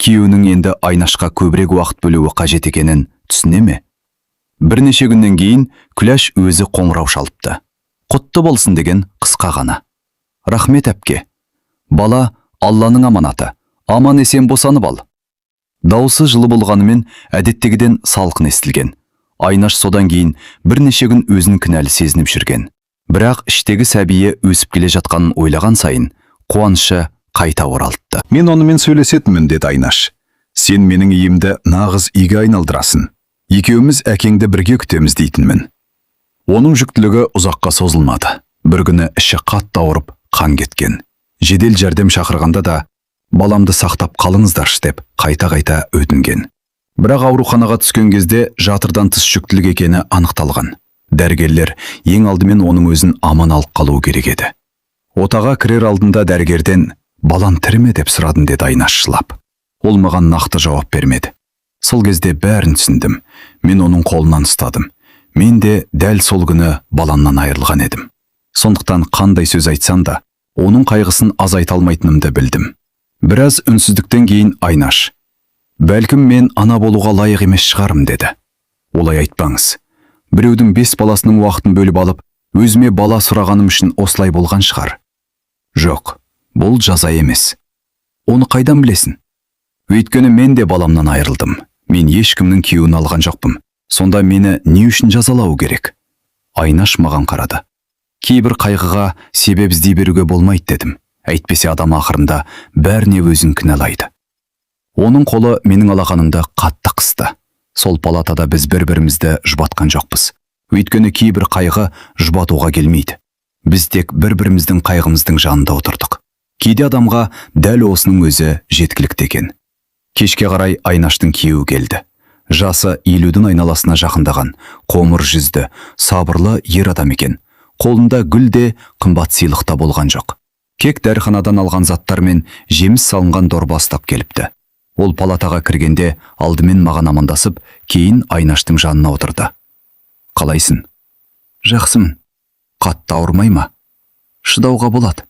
Күйеуінің енді Айнашқа көбірек уақыт бөлуі қажет екенін түсіне ме? Бірнеше күннен кейін Күләш өзі қоңырау шалыпты. Құтты болсын деген қысқа ғана. Рахмет, әпке. Бала Алланың аманаты. Аман есен босанып ал. Даусы жылы болғанымен әдеттегіден салқын естілген. Айнаш содан кейін бірнеше күн өзін кінәлі сезініп жүрген. Бірақ іштегі сәбиі өсіп келе жатқанын ойлаған сайын қуанышы қайта оралыпты. Мен онымен сөйлесетінмін, деді Айнаш. Сен менің үйімді нағыз үйге айналдырасың. Екеуміз әкеңді бірге күтеміз дейтінмін. Оның жүктілігі ұзаққа созылмады. Бір күні іші қатты ауырып, қан кеткен. Жедел жәрдем шақырғанда да баламды сақтап қалыңыздаршы деп қайта-қайта өтінген. Бірақ ауруханаға түскен кезде жатырдан тыс жүктілік екені анықталған. Дәрігерлер ең алдымен оның өзін аман алып қалуы керек еді. Отаға кірер алдында дәрігерден «Балам тірі ме?» деп сұрадым, деді Айнаш жылап. Ол маған нақты жауап бермеді. Сол кезде бәрін түсіндім. Мен оның қолынан ұстадым. Мен де дәл сол күні баламнан айырылған едім. Сондықтан қандай сөз айтсам да, оның қайғысын азайта алмайтынымды білдім. Біраз үнсіздіктен кейін Айнаш: «Бәлкім, мен ана болуға лайық емес шығармын», – деді. Олай айтпаңыз. Біреудің бес баласының уақытын бөліп алып, өзіме бала сұрағаным үшін осылай болған шығар. Жоқ, бұл жаза емес. Оны қайдан білесің? Өйткені мен де баламнан айырылдым. Мен ешкімнің күйеуін алған жоқпын. Сонда мені не үшін жазалау керек? Айнаш маған қарады. Кейбір қайғыға себеп іздей беруге болмайды, дедім. Әйтпесе адам ақырында бәріне өзін кінәлайды. Оның қолы менің алақанымды қатты қысты. Сол палатада біз бір-бірімізді жұбатқан жоқпыз. Өйткені кейбір қайғы жұбатуға келмейді. Біз тек бір-біріміздің қайғымыздың жанында отырдық. Кейде адамға дәл осының өзі жеткілікті екен. Кешке қарай Айнаштың күйеуі келді. Жасы 50-дің айналасына жақындаған, қоңыр жүзді, сабырлы ер адам екен. Қолында гүл де, қымбат сыйлық та болған жоқ. Тек дәріханадан алған заттар мен жеміс салынған дорба ұстап келіпті. Ол палатаға кіргенде алдымен маған амандасып, кейін Айнаштың жанына отырды. Қалайсың? Жақсымын. Қатты ауырмай ма? Шыдауға болады.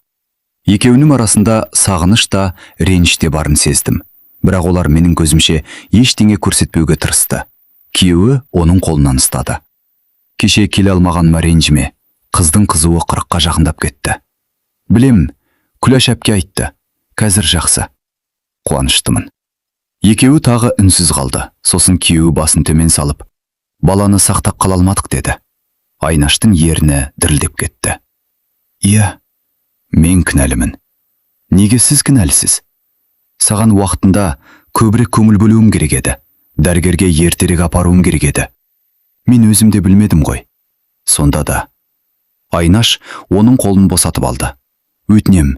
Екеуінің арасында сағыныш та, реніш те барын сездім. Бірақ олар менің көзімше ештеңе көрсетпеуге тырысты. Күйеуі оның қолынан ұстады. Кеше келе алмағаныма ренжіме. Қыздың қызуы 40-қа жақындап кетті. Білемін, Күләш әпке айтты. Қазір жақсы. Қуаныштымын. Екеуі тағы үнсіз қалды. Сосын күйеуі басын төмен салып, баланы сақтап қала алмадық, деді. Айнаштың ерні дірілдеп кетті. Иә, мен кінәлімін. Неге сіз кінәлісіз? Саған уақытында көбірек көңіл бөлуім керек еді. Дәрігерге ертерек апаруым керек еді. Мен өзім де білмедім ғой. Сонда да. Айнаш оның қолын босатып алды. Өтінем,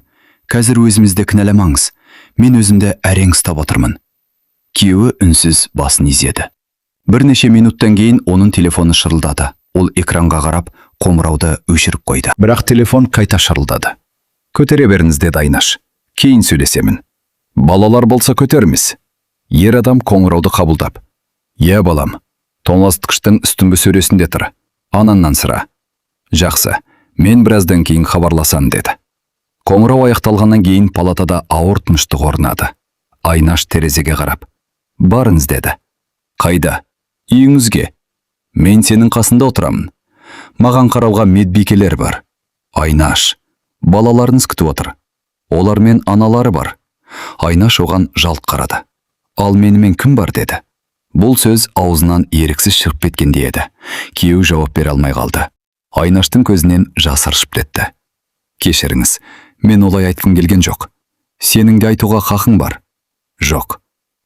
қазір өзімізді кінәламаңыз. Мен өзімді әрең ұстап отырмын. Күйеуі үнсіз басын изеді. Бірнеше минуттан кейін оның телефоны шырылдады. Ол экранға қарап, қоңырауды өшіріп қойды. Бірақ телефон қайта шырылдады. Көтере беріңіз, деді Айнаш. Кейін сөйлесемін. Балалар болса, көтеріңіз. Ер адам қоңырауды қабылдап: «Иә, балам, тоңазытқыштың үстіңгі сөресінде тұр. Ананнан сұра. Жақсы, мен біраздан кейін хабарласам», – деді. Қоңырау аяқталғаннан кейін палатада ауыр тыныштық орнады. Айнаш терезеге қарап: «Барыңыз», – деді. Қайда? Үйіңізге. Мен сенің қасында отырамын. Маған қарауға медбикелер бар. Айнаш, балаларыңыз күтіп отыр. Олармен аналары бар. Айнаш оған жалт қарады. Ал менімен кім бар, деді. Бұл сөз аузынан еріксіз шығып кеткендей еді. Күйеуі жауап бере алмай қалды. Айнаштың көзінен жас ыршып кетті. Кешіріңіз, мен олай айтқым келген жоқ. Сенің де айтуға хақың бар. Жоқ.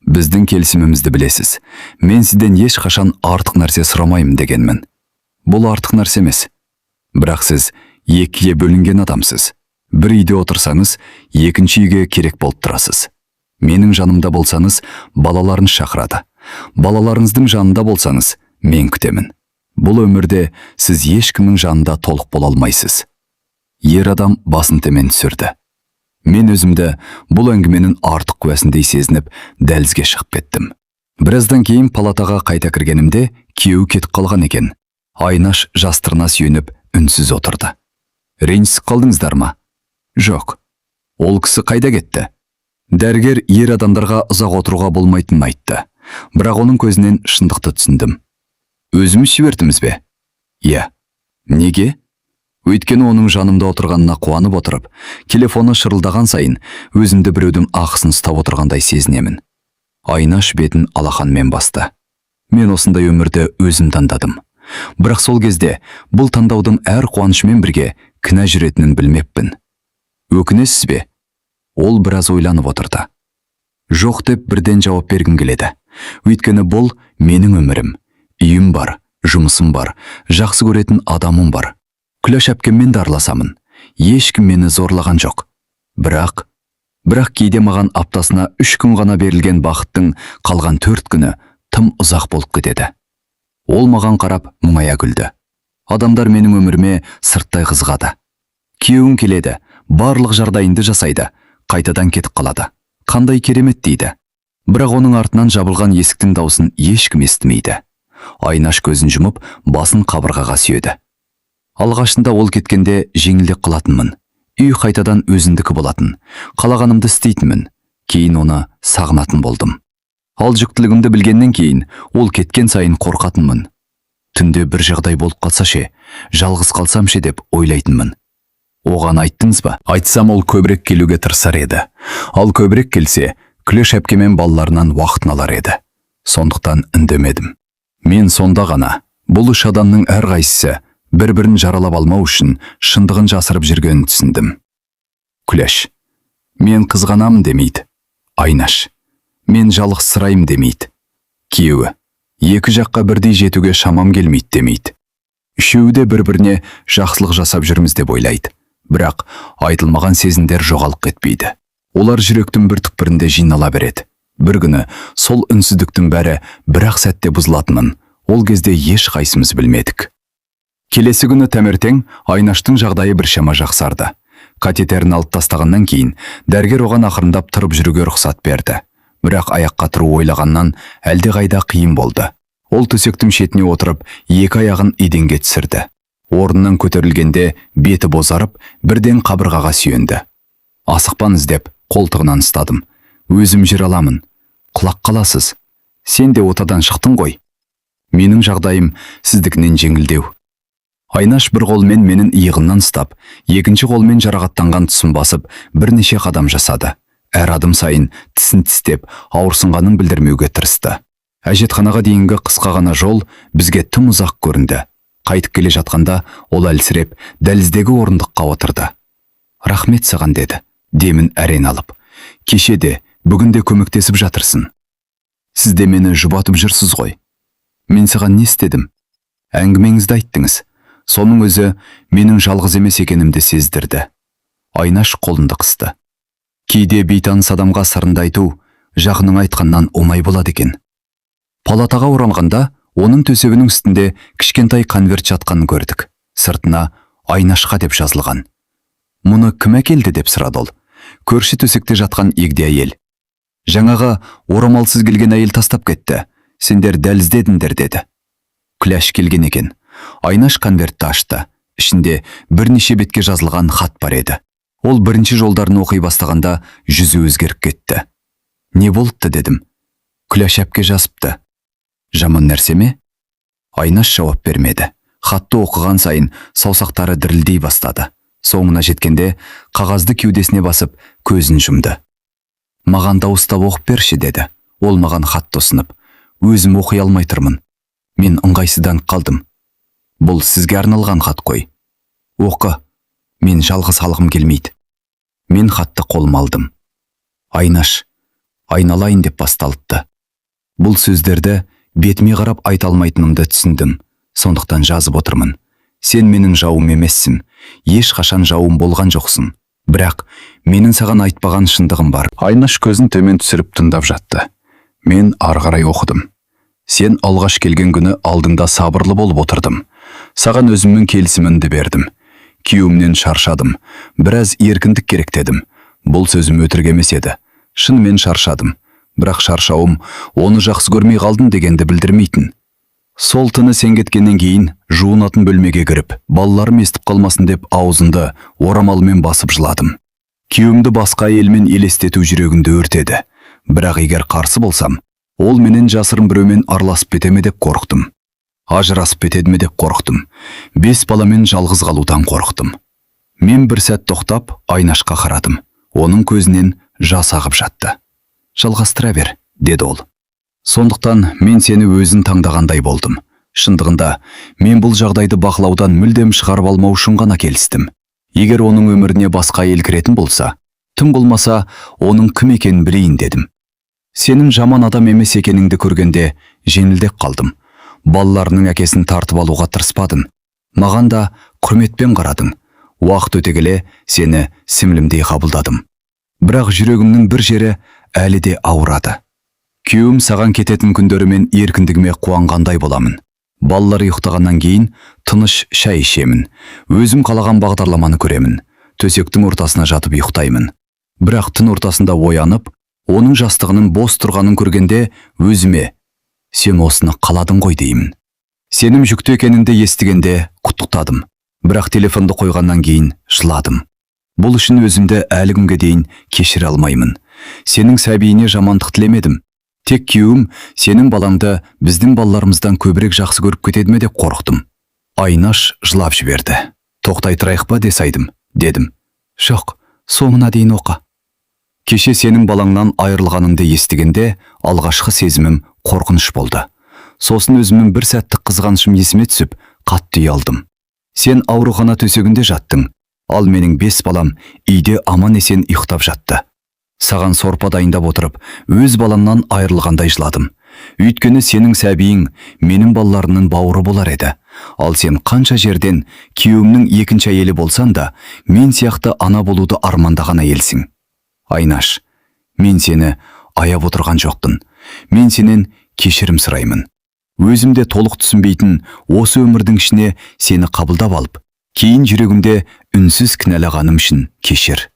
Біздің келісімімізді білесіз. Мен сізден ешқашан артық нәрсе сұрамаймын дегенмін. Бұл артық нәрсе емес. Бірақ сіз екіге бөлінген адамсыз. Бір үйде отырсаңыз, екінші үйге керек болып тұрасыз. Менің жанымда болсаңыз, балаларыңыз шақырады. Балаларыңыздың жанында болсаңыз, мен күтемін. Бұл өмірде сіз ешкімнің жанында толық бола алмайсыз. Ер адам басын төмен түсірді. Мен өзімді бұл әңгіменің артық куәсіндей сезініп, дәлізге шығып кеттім. Біраздан кейін палатаға қайта кіргенімде, күйеуі кетіп қалған екен. Айнаш жастығына сүйеніп, үнсіз отырды. Ренжісіп қалдыңыздар ма? Жоқ. Ол кісі қайда кетті? Дәрігер ер адамдарға ұзақ отыруға болмайтынын айтты. Бірақ оның көзінен шындықты түсіндім. Өзіміз жібердіміз бе? Иә. Неге? Өйткені оның жанымда отырғанына қуанып отырып, телефоны шырылдаған сайын өзімді біреудің ақысын ұстап отырғандай сезінемін. Айнаш бетін алақанмен басты. Мен осындай өмірді өзім таңдадым. Бірақ сол кезде бұл таңдаудың әр қуанышымен бірге кінә жүретінін білмеппін. Өкінесіз бе? Ол біраз ойланып отырды. Жоқ деп бірден жауап бергім келеді. Өйткені бұл менің өмірім. Үйім бар, жұмысым бар, жақсы көретін адамым бар. Күләш әпкеммен де араласамын. Ешкім мені зорлаған жоқ. Бірақ кейде маған аптасына 3 күн ғана берілген бақыттың қалған 4 күні тым ұзақ болып кетеді. Ол маған қарап мұңая күлді. Адамдар менің өміріме сырттай қызығады. Күйеуің келеді, барлық жағдайыңды жасайды, қайтадан кетіп қалады. Қандай керемет, дейді. Бірақ оның артынан жабылған есіктің даусын ешкім естімейді. Айнаш көзін жұмып, басын қабырғаға сүйеді. Алғашында ол кеткенде жеңілдеп қалатынмын. Үй қайтадан өзімдікі болатын. Қалағанымды істейтінмін. Кейін оны сағынатын болдым. Ал жүктілігімді білгеннен кейін ол кеткен сайын қорқатынмын. Түнде бір жағдай болып қалса ше, жалғыз қалсам ше деп ойлайтынмын. Оған айттыңыз ба? Айтсам, ол көбірек келуге тырысар еді. Ал көбірек келсе, Күлеш әпкемен балаларынан уақытын алар еді. Сондықтан үндемедім. Мен сонда ғана бұл үш адамның әрқайсысы бір-бірін жаралап алмау үшін шындығын жасырып жүргенін түсіндім. Күләш: «Мен қызғанамын», – демейді. Айнаш: «Мен жалғызсыраймын», – демейді. Күйеуі: «Екі жаққа бірдей жетуге шамам келмейді», – демейді. Үшеуі де бір-біріне жақсылық жасап жүрміз деп ойлайды. Бірақ айтылмаған сезімдер жоғалып кетпейді. Олар жүректің бір түкпірінде жинала береді. Бір күні сол үнсіздіктің бәрі бір-ақ сәтте бұзылатынын ол кезде еш қайсымыз білмедік. Келесі күні таңертең Айнаштың жағдайы біршама жақсарды. Катетерін алып тастағаннан кейін дәрігер оған ақырындап тұрып жүруге рұқсат берді. Бірақ аяққа тұру ойлағаннан әлдеқайда қиын болды. Ол төсектің шетіне отырып, екі аяғын еденге түсірді. Орнынан көтерілгенде беті бозарып, бірден қабырғаға сүйенді. «Асықпаңыз», – деп қолтығынан ұстадым. «Өзім жүре аламын. Құлап қаласыз. Сен де отадан шықтың ғой». Менің жағдайым сіздікінен жеңілдеу. Айнаш бір қолымен менің иығымнан ұстап, екінші қолымен жарақаттанған тұсын басып, бірнеше қадам жасады. Әр адым сайын тісін тістеп, ауырсынғанын білдірмеуге тырысты. Әжетханаға дейінгі қысқа ғана жол бізге тым ұзақ көрінді. Қайтып келе жатқанда ол әлсіреп, дәліздегі орындыққа отырды. «Рахмет саған», – деді, демін әрең алып. «Кеше де, бүгін де көмектесіп жатырсың. Сіз де мені жұбатып жүрсіз ғой». «Мен саған не істедім?» «Әңгімеңізді айттыңыз. Соның өзі менің жалғыз емес екенімді сездірді». Айнаш қолымды қысты. Кейде бейтаныс адамға сырыңды айту жақының айтқаннан оңай болады екен. Палатаға оралғанда оның төсегінің үстінде кішкентай конверт жатқанын көрдік. Сыртына «Айнашқа» деп жазылған. «Мұны кім әкелді?» – деп сұрады ол. «Көрші төсекте жатқан егде әйел. Жаңағы орамалсыз келген әйел тастап кетті. Сендер дәліздедіңдер», – деді. Күләш келген екен. Айнаш конвертті ашты. Ішінде бірнеше бетке жазылған хат бар еді. Ол бірінші жолдарын оқи бастағанда жүзі өзгеріп кетті. «Не болыпты?» – дедім. «Күләш әпке жазыпты». «Жаман нәрсе ме?» Айнаш жауап бермеді. Хатты оқыған сайын саусақтары дірілдей бастады. Соңына жеткенде қағазды кеудесіне басып, көзін жұмды. «Маған дауыстап оқып берші», – деді ол маған хатты ұсынып. «Өзім оқи алмай тұрмын». Мен ыңғайсызданып қалдым. «Бұл сізге арналған хат қой. Оқы. Мен жалғыз қалғым келмейді». Мен хатты қолыма алдым. «Айнаш, айналайын», – деп басталыпты. Бұл сөздерді бетіме қарап айта алмайтынымды түсіндім. Сондықтан жазып отырмын. Сен менің жауым емессің. Ешқашан жауым болған жоқсың. Бірақ менің саған айтпаған шындығым бар. Айнаш көзін төмен түсіріп тыңдап жатты. Мен ары қарай оқыдым. Сен алғаш келген күні алдыңда сабырлы болып отырдым. Саған өзімнің келісімімді бердім. Күйеуімнен шаршадым. Біраз еркіндік керек дедім. Бұл сөзім өтірік емес еді. Шынымен шаршадым. Бірақ шаршауым оны жақсы көрмей қалдым дегенді білдірмейтін. Сол түні сен кеткеннен кейін жуынатын бөлмеге кіріп, балаларым естіп қалмасын деп аузымды орамалмен басып жыладым. Күйеуімді басқа әйелмен елестету жүрегімді өртеді. Бірақ егер қарсы болсам, ол менен жасырын біреумен араласып кете ме деп қорықтым. Ажырасып кетеді ме деп қорықтым. Бес баламен жалғыз қалудан қорықтым. Мен бір сәт тоқтап, Айнашқа қарадым. Оның көзінен жас ағып жатты. «Жалғастыра бер», – деді ол. Сондықтан мен сені өзің таңдағандай болдым. Шындығында, мен бұл жағдайды бақылаудан мүлдем шығарып алмау үшін ғана келістім. Егер оның өміріне басқа әйел кіретін болса, тым болмаса, оның кім екенін білейін дедім. Сенің жаман адам емес екеніңді көргенде жеңілдеп қалдым. Балаларының әкесін тартып алуға тырыспадың. Маған да құрметпен қарадың. Уақыт өте келе сені сіңлімдей қабылдадым. Бірақ жүрегімнің бір жері әлі де ауырады. Күйеуім саған кететін күндері мен еркіндігіме қуанғандай боламын. Балалар ұйықтағаннан кейін тыныш шай ішемін. Өзім қалаған бағдарламаны көремін. Төсектің ортасына жатып ұйықтаймын. Бірақ түн ортасында оянып, Оның жастығының бос тұрғанын көргенде өзіме «Сен осыны қаладың ғой» деймін. Сенім жүкті екеніңді естігенде құттықтадым. Бірақ телефонды қойғаннан кейін жыладым. Бұл үшін өзімді әлі күнге дейін кешіре алмаймын. Сенің сәбиіне жамандық тілемедім. Тек күйеуім сенің балаңды біздің балаларымыздан көбірек жақсы көріп кетеді ме деп қорықтым. Айнаш жылап жіберді. Тоқтай тұрайық па десайдым, дедім. Жоқ, соңына дейін оқы. Кеше сенің балаңнан айырылғаныңды естігенде алғашқы сезімім қорқыныш болды. Сосын өзімнің бір сәттік қызғанышым есіме түсіп, қатты ұялдым. Сен аурухана төсегінде жаттың, ал менің 5 балам үйде аман-есен ұйықтап жатты. Саған сорпа дайындап отырып, өз баламнан айырылғандай жыладым. Өйткені сенің сәбиің менің балаларымның бауыры болар еді. Ал сен қанша жерден күйеуімнің екінші әйелі болсан да, мен сияқты ана болуды армандаған әйелсің. Айнаш, мен сені аяп отырған жоқпын. Мен сенен кешірім сұраймын. Өзім де толық түсінбейтін осы өмірдің ішіне сені қабылдап алып, кейін жүрегімде үнсіз кінәлағаным үшін кешір.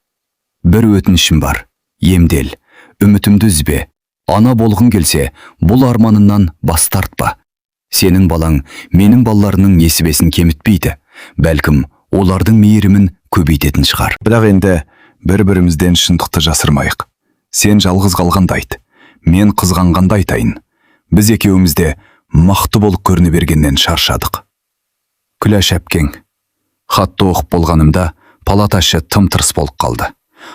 Бір өтінішім бар. Емдел, үмітімді үзбе. Ана болғың келсе, бұл арманыңнан бас тартпа. Сенің балаң менің балаларының несібесін кемітпейді. Бәлкім, олардың мейірімін көбейтетін шығар. Бірақ енді бір-бірімізден шындықты жасырмайық. Сен жалғыз қалғанды айт, мен қызғанғанды айтайын. Біз екеуміз де мықты болып көріне бергеннен шаршадық. Күләш әпкең. Хатты оқып болғанымда палата іші тым-тырыс болып қалды.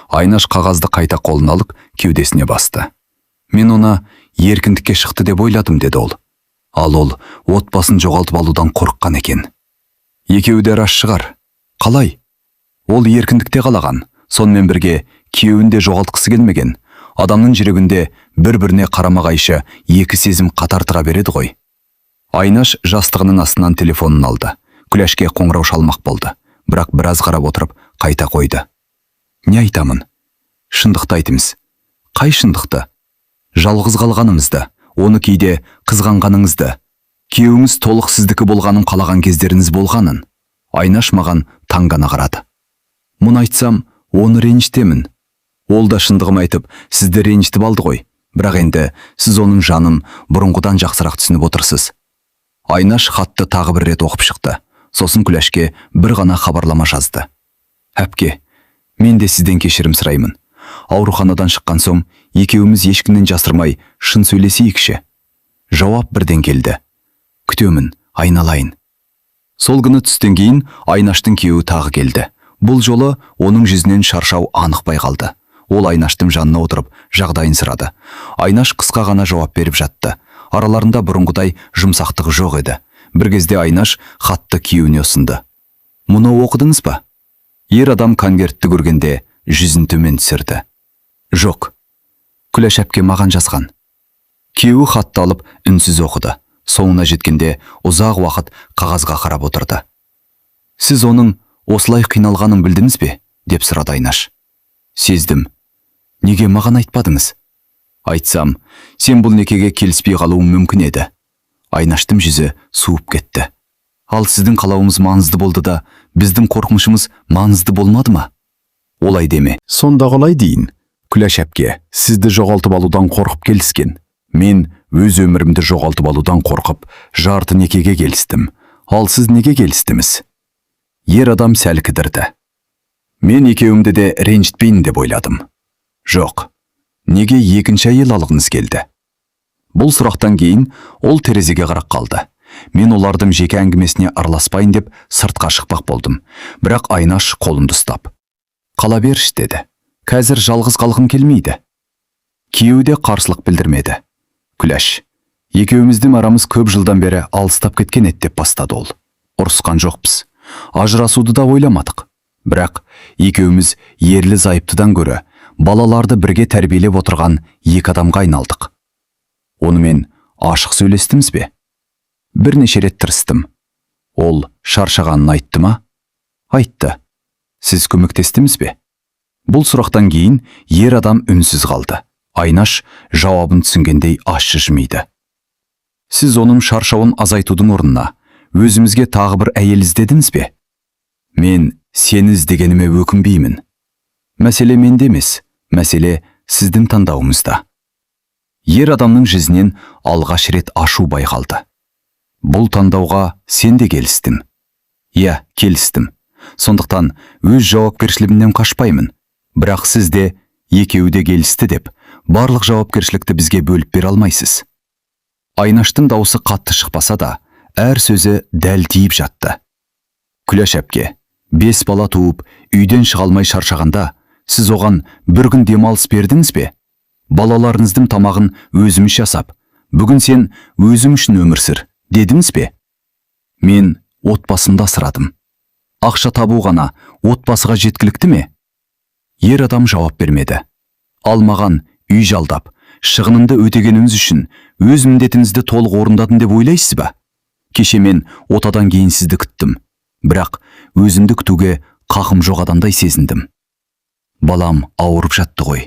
Айнаш қағазды қайта қолына алып, кеудесіне басты. Мен оны еркіндікке шықты деп ойладым, деді ол. Ал ол отбасын жоғалтып алудан қорыққан екен. Екеуі де рас шығар. Қалай? Ол еркіндікте қалаған, сонымен бірге күйеуін де жоғалтқысы келмеген. Адамның жүрегінде бір-біріне қарама-қайшы екі сезім қатар тұра береді ғой. Айнаш жастығының астынан телефонын алды. Күләшке қоңырау шалмақ болды. Бірақ біраз қарап отырып, қайта қойды. Не айтамын? Шындықты айтыңыз. Қай шындықты? Жалғыз қалғанымызды, оны кейде қызғанғаныңызды, күйеуіңіз толық сіздікі болғанын қалаған кездеріңіз болғанын. Айнаш маған таңғана қарады. Мұны айтсам, оны ренжітемін. Ол да шындығым айтып, сізді ренжітіп алды ғой. Бірақ енді сіз оның жанын бұрынғыдан жақсырақ түсініп отырсыз. Айнаш хатты тағы бір рет оқып шықты. Сосын Күләшке бір ғана хабарлама жазды. Әпке, мен де сізден кешірім сұраймын. Ауруханадан шыққан соң екеуміз ешкімнен жасырмай шын сөйлесейікші. Жауап бірден келді. Күтемін, айналайын. Сол күні түстен кейін Айнаштың күйеуі тағы келді. Бұл жолы оның жүзінен шаршау анық байқалды. Ол Айнаштың жанына отырып, жағдайын сұрады. Айнаш қысқа ғана жауап беріп жатты. Араларында бұрынғыдай жұмсақтығы жоқ еді. Бір кезде Айнаш хатты күйеуіне ұсынды. Мұны оқыдыңыз ба? Ер адам конвертті көргенде жүзін төмен түсірді. Жоқ. Күләш әпке маған жазған. Күйеуі хатты алып үнсіз оқыды. Соңына жеткенде ұзақ уақыт қағазға қарап отырды. Сіз оның осылай қиналғанын білдіңіз бе? Деп сұрады Айнаш. Сездім. Неге маған айтпадыңыз? Айтсам, сен бұл некеге келіспей қалуың мүмкін еді. Айнаштың жүзі суып кетті. Ал сіздің қалауыңыз маңызды болды да, біздің қорқынышымыз маңызды болмады ма? Олай деме. Сонда қалай дейін? Күләш әпке, сізді жоғалтып алудан қорқып келіскен. Мен өз өмірімді жоғалтып алудан қорқып, жарты некеге келістім. Ал сіз неге келістіңіз? Ер адам сәл кідірді. Мен екеуімді де ренжітпейін деп ойладым. Жоқ. Неге екінші әйел алғыңыз келді? Бұл сұрақтан кейін ол терезеге қарап қалды. Мен олардың жеке әңгімесіне араласпайын деп сыртқа шықпақ болдым. Бірақ Айнаш қолымды ұстап. Қала берші, деді. Қазір жалғыз қалғым келмейді. Күйеуі де қарсылық білдірмеді. Күләш, екеуміздің арамыз көп жылдан бері алыстап кеткен еді деп бастады ол. Ұрысқан жоқпыз. Ажырасуды да ойламадық. Бірақ екеуміз ерлі зайыптыдан гөрі балаларды бірге тәрбиелеп отырған екі адамға айналдық. Онымен ашық сөйлестіңіз бе? Бірнеше рет тырыстым. Ол шаршағанын айтты ма? Айтты. Сіз көмектестіңіз бе? Бұл сұрақтан кейін ер адам үнсіз қалды. Айнаш жауабын түсінгендей ащы жымиды. Сіз оның шаршауын азайтудың орнына өзімізге тағы бір әйел іздедіңіз бе? Мен сені іздегеніме өкінбеймін. Мәселе менде емес, мәселе Сіздің таңдауыңызда. Ер адамның жүзінен алғаш рет ашу байқалды. Бұл таңдауға сен де келістің. Иә, келістім. Сондықтан өз жауапкершілігімнен қашпаймын. Бірақ сіз де, екеуі де келісті деп, барлық жауапкершілікті бізге бөліп бере алмайсыз. Айнаштың даусы қатты шықпаса да, әр сөзі дәл тиіп жатты. Күләш әпке, 5 бала туып, үйден шыға алмай шаршағанда, сіз оған бір күн демалыс бердіңіз бе? Балаларыңыздың тамағын өзіміз жасап, бүгін сен өзің үшін өмір сүр, дедіңіз бе? Мен отбасымды асырадым. Ақша табу ғана отбасыға жеткілікті ме? Ер адам жауап бермеді. Ал маған үй жалдап, шығынымды өтегеніңіз үшін өз міндетіңізді толық орындадым деп ойлайсыз ба? Кеше мен отадан кейін сізді күттім. Бірақ өзімді күтуге қақым жоқ адамдай сезіндім. Балам ауырып жатты ғой.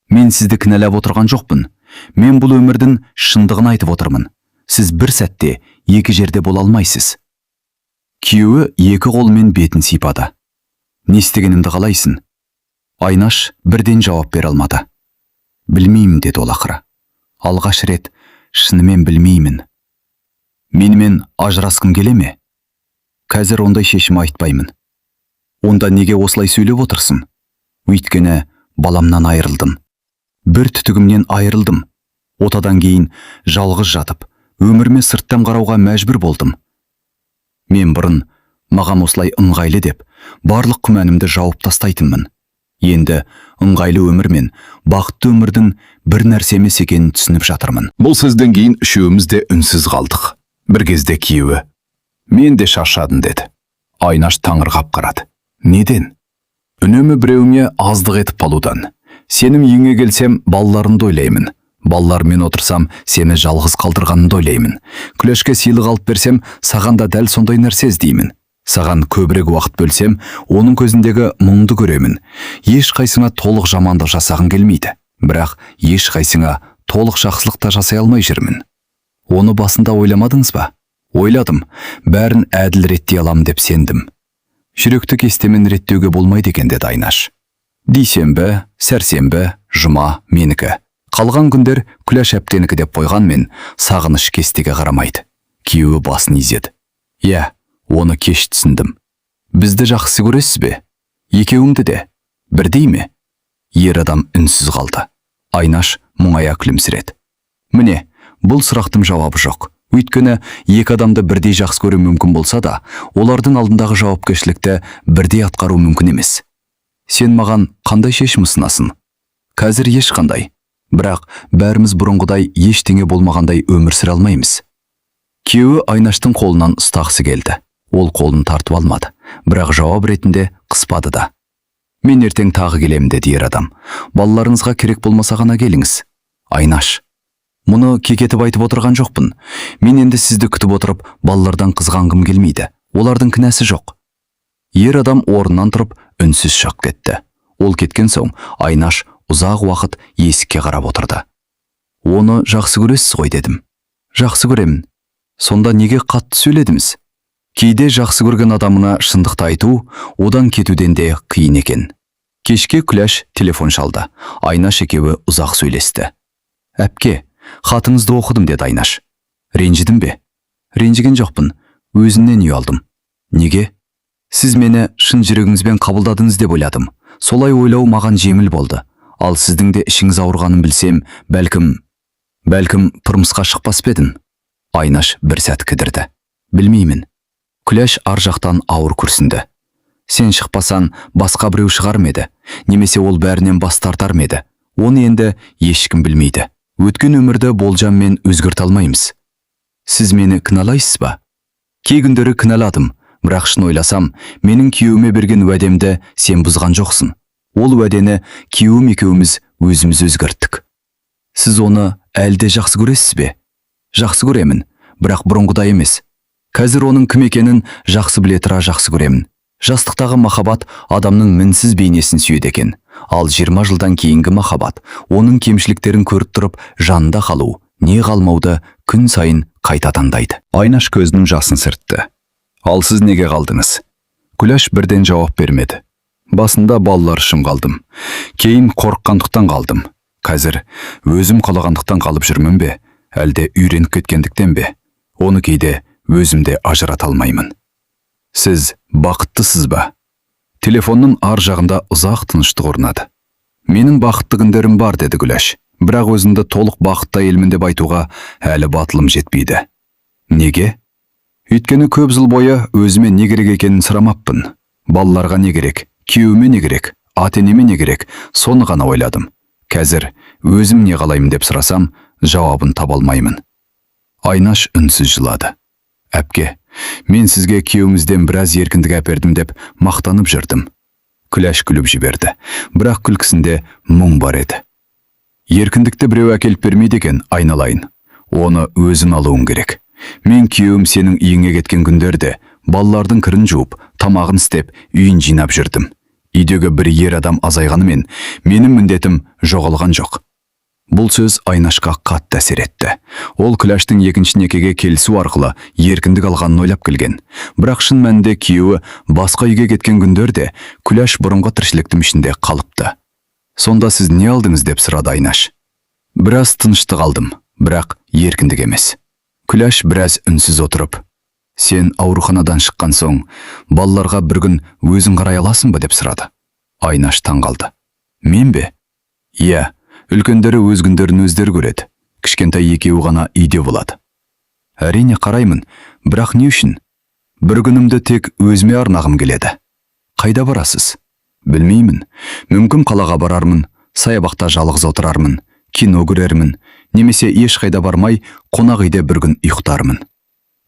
Мен сізді кінәлап отырған жоқпын. Мен бұл өмірдің шындығын айтып отырмын. Сіз бір сәтте екі жерде бола алмайсыз. Күйеуі екі қолымен бетін сипады. Не істегенімді қалайсың? Айнаш бірден жауап бере алмады. Білмеймін, деді ол ақыры. Алғаш рет шынымен білмеймін. Менімен ажырасқың келе ме? Қазір ондай шешім айтпаймын. Онда неге осылай сөйлеп отырсың? Өйткені баламнан айырылдым. Бір түтігімнен айырылдым. Отадан кейін жалғыз жатып, өміріме сырттан қарауға мәжбүр болдым. Мен бұрын маған осылай ыңғайлы деп, барлық күмәнімді жауып тастайтынмын. Енді ыңғайлы өмір мен бақытты өмірдің бір нәрсе емес екенін түсініп жатырмын. Бұл сөзден кейін үшеуміз де үнсіз қалдық. Бір кезде күйеуі: «Мен де шаршадым», – деді. Айнаш таңырқап қарады. Неден? Үнемі біреуіңе аздық етіп қалудан. Сенің үйіңе келсем, балаларымды ойлаймын. Балаларыммен отырсам, сені жалғыз қалдырғанымды ойлаймын. Күләшке сыйлық алып берсем, саған да дәл сондай нәрсе іздеймін. Саған көбірек уақыт бөлсем, оның көзіндегі мұңды көремін. Ешқайсыңа толық жамандық жасағым келмейді. Бірақ ешқайсыңа толық жақсылық та жасай алмай жүрмін. Оны басында ойламадыңыз ба? Ойладым. Бәрін әділ реттей аламын деп сендім. Жүректі кестемен реттеуге болмайды екен, деді Айнаш. Дүйсенбі, сәрсенбі, жұма менікі. Қалған күндер Күләш әпкенікі деп қойғанмен, сағыныш кестеге қарамайды. Күйеуі басын изеді. Иә, оны кеш түсіндім. Бізді жақсы көресіз бе? Екеуіңді де. Бірдей ме? Ер адам үнсіз қалды. Айнаш мұңая күлімсіреді. Міне, бұл сұрақтың жауабы жоқ. Өйткені екі адамды бірдей жақсы көру мүмкін болса да, олардың алдындағы жауапкершілікті бірдей атқару мүмкін емес. Сен маған қандай шешім ұсынасың? Қазір ешқандай. Бірақ бәріміз бұрынғыдай ештеңе болмағандай өмір сүре алмаймыз. Күйеуі Айнаштың қолынан ұстағысы келді. Ол қолын тартып алмады, бірақ жауап ретінде қыспады да. Мен ертең тағы келемін, деді ер адам. Балаларыңызға керек болмаса ғана келіңіз. Айнаш, мұны кекетіп айтып отырған жоқпын. Мен енді сізді күтіп отырып, балалардан қызғанғым келмейді. Олардың кінәсі жоқ. Ер адам орнынан тұрып, үнсіз шығып кетті. Ол кеткен соң Айнаш ұзақ уақыт есікке қарап отырды. Оны жақсы көресіз ғой, дедім. Жақсы көремін. Сонда неге қатты сөйледіңіз? Кейде жақсы көрген адамына шындықты айту, одан кетуден де қиын екен. Кешке Күләш телефон шалды. Айнаш екеуі ұзақ сөйлесті. Әпке, хатыңызды оқыдым, деді Айнаш. Ренжідің бе? Ренжіген жоқпын. Өзіңнен ұялдым. Неге? Сіз мені шын жүрегіңізбен қабылдадыңыз деп ойладым. Солай ойлау маған жеңіл болды. Ал сіздің де ішіңіз ауырғанын білсем, бәлкім тұрмысқа шықпас па едім? Айнаш бір сәт кідірді. Білмеймін. Күләш ар жақтан ауыр күрсінді. Сен шықпасаң, басқа біреу шығар ма еді? Немесе ол бәрінен бас тартар ма еді? Оны енді ешкім білмейді. Өткен өмірді болжаммен өзгерте алмаймыз. Сіз мені кінәлайсыз ба? Кей күндері кінәладым, бірақ шын ойласам, менің күйеуіме берген уәдемді сен бұзған жоқсың. Ол уәдені күйеуім екеуміз өзіміз өзгерттік. Сіз оны әлі де жақсы көресіз бе? Жақсы көремін, бірақ бұрынғыдай емес. Қазір оның кім екенін жақсы біле тұра жақсы көремін. Жастықтағы махаббат адамның мінсіз бейнесін сүйеді екен. Ал 20 жылдан кейінгі махаббат оның кемшіліктерін көріп тұрып, жанында қалу, не қалмауды күн сайын қайта таңдайды. Айнаш көзінің жасын сүртті. Ал сіз неге қалдыңыз? Күләш бірден жауап бермеді. Басында балалар үшін қалдым. Кейін қорыққандықтан қалдым. Қазір өзім қалағандықтан қалып жүрмін бе, әлде үйреніп кеткендіктен бе? Оны кейде өзім де ажырата алмаймын. Сіз бақыттысыз ба? Телефонның ар жағында ұзақ тыныштық орнады. Менің бақытты күндерім бар, деді Күләш. Бірақ өзімді толық бақытты әйелмін деп айтуға әлі батылым жетпейді. Неге? Өйткені көп жыл бойы өзіме не керек екенін сұрамаппын. Балаларға не керек, күйеуіме не керек, ата-енеме не керек, соны ғана ойладым. Қазір өзім не қалаймын деп сұрасам, жауабын таба алмаймын. Айнаш үнсіз жылады. Әпке, мен сізге күйеуімізден біраз еркіндік әпердім деп мақтанып жүрдім. Күләш күліп жіберді, бірақ күлкісінде мұң бар еді. Еркіндікті біреу әкеліп бермейді екен, айналайын. Оны өзің алуың керек. Мен күйеуім сенің үйіңе кеткен күндерде балалардың кірін жуып, тамағын істеп, үйін жинап жүрдім. Үйдегі бір ер адам азайғанымен менің міндетім жоғалған жоқ. Бұл сөз Айнашқа қатты әсер етті. Ол Күләштің екінші некеге келісу арқылы еркіндік алғанын ойлап келген. Бірақ шын мәнінде күйеуі басқа үйге кеткен күндерде Күләш бұрынғы тіршіліктің ішінде қалыпты. Сонда сіз не алдыңыз, деп сұрады Айнаш. Біраз тыныштық алдым, бірақ еркіндік емес. Күләш біраз үнсіз отырып, сен ауруханадан шыққан соң балаларға бір күн өзің қарай аласың ба, деп сұрады. Айнаш таң қалды. Мен бе? Иә, үлкендері өз күндерін өздері көреді. Кішкентай екеуі ғана үйде болады. Әрине қараймын, бірақ не үшін? Бір күнімді тек өзіме арнағым келеді. Қайда барасыз? Білмеймін. Мүмкін қалаға барармын, саябақта жалғыз отырармын, кино көрермін, немесе ешқайда бармай қонақ үйде бір күн ұйықтармын.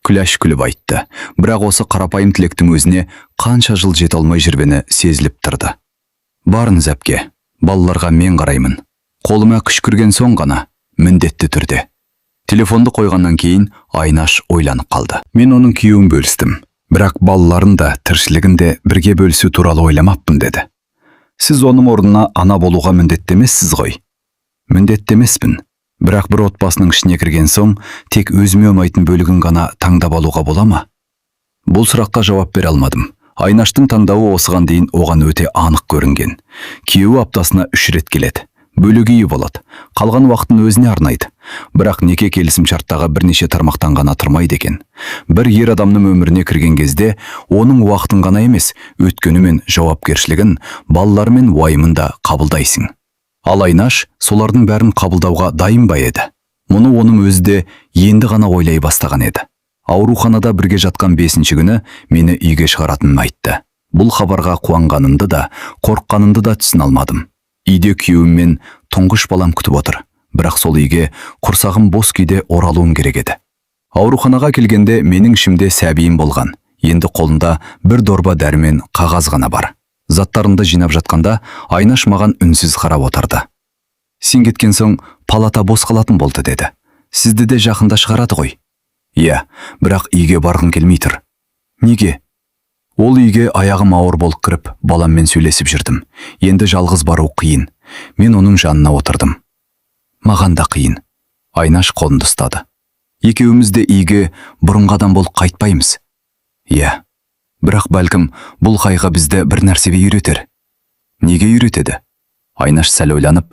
Күләш күліп айтты, бірақ осы қарапайым тілектің өзіне қанша жыл жете алмай жүргені сезіліп тұрды. Барыңыз, әпке, балаларға мен қараймын. Қолыма күш кірген соң ғана, міндетті түрде. Телефонды қойғаннан кейін Айнаш ойланып қалды. Мен оның күйеуін бөлістім, бірақ балаларын да, тіршілігін де бірге бөлісу туралы ойламаппын, деді. Сіз оның орнына ана болуға міндетті емессіз ғой. Міндетті емеспін. Бірақ бір отбасының ішіне кірген соң, тек өзіме ұнайтын бөлігін ғана таңдап алуға бола ма? Бұл сұраққа жауап бере алмадым. Айнаштың таңдауы осыған дейін оған өте анық көрінген. Күйеуі аптасына 3 рет келеді. Бөлек үйі болады. Қалған уақытын өзіне арнайды. Бірақ неке келісімшарттағы бірнеше тармақтан ғана тұрмайды екен. Бір ер адамның өміріне кірген кезде оның уақытын ғана емес, өткені мен жауапкершілігін, балалары мен уайымын да қабылдайсың. Ал Айнаш солардың бәрін қабылдауға дайын ба еді? Мұны оның өзі де енді ғана ойлай бастаған еді. Ауруханада бірге жатқан 5-ші күні мені үйге шығаратынын айтты. Бұл хабарға қуанғанымды да, қорыққанымды да түсіне алмадым. Үйде күйеуім мен тұңғыш балам күтіп отыр. Бірақ сол үйге құрсағым бос күйде оралуым керек еді. Ауруханаға келгенде менің ішімде сәбиім болған. Енді қолында бір дорба дәрімен қағаз ғана бар. Заттарымды жинап жатқанда Айнаш маған үнсіз қарап отырды. Сен кеткен соң палата бос қалатын болды, деді. Сізді де жақында шығарады ғой. Иә, бірақ үйге барғым келмей тұр. Неге? Ол үйге аяғым ауыр болып кіріп, баламмен сөйлесіп жүрдім. Енді жалғыз бару қиын. Мен оның жанына отырдым. Маған да қиын. Айнаш қолымды ұстады. Екеуміз де үйге бұрынғы адам болып қайтпаймыз. Иә. Бірақ бәлкім бұл қайғы бізді бір нәрсеге үйретер. Неге үйретеді? Айнаш сәл ойланып,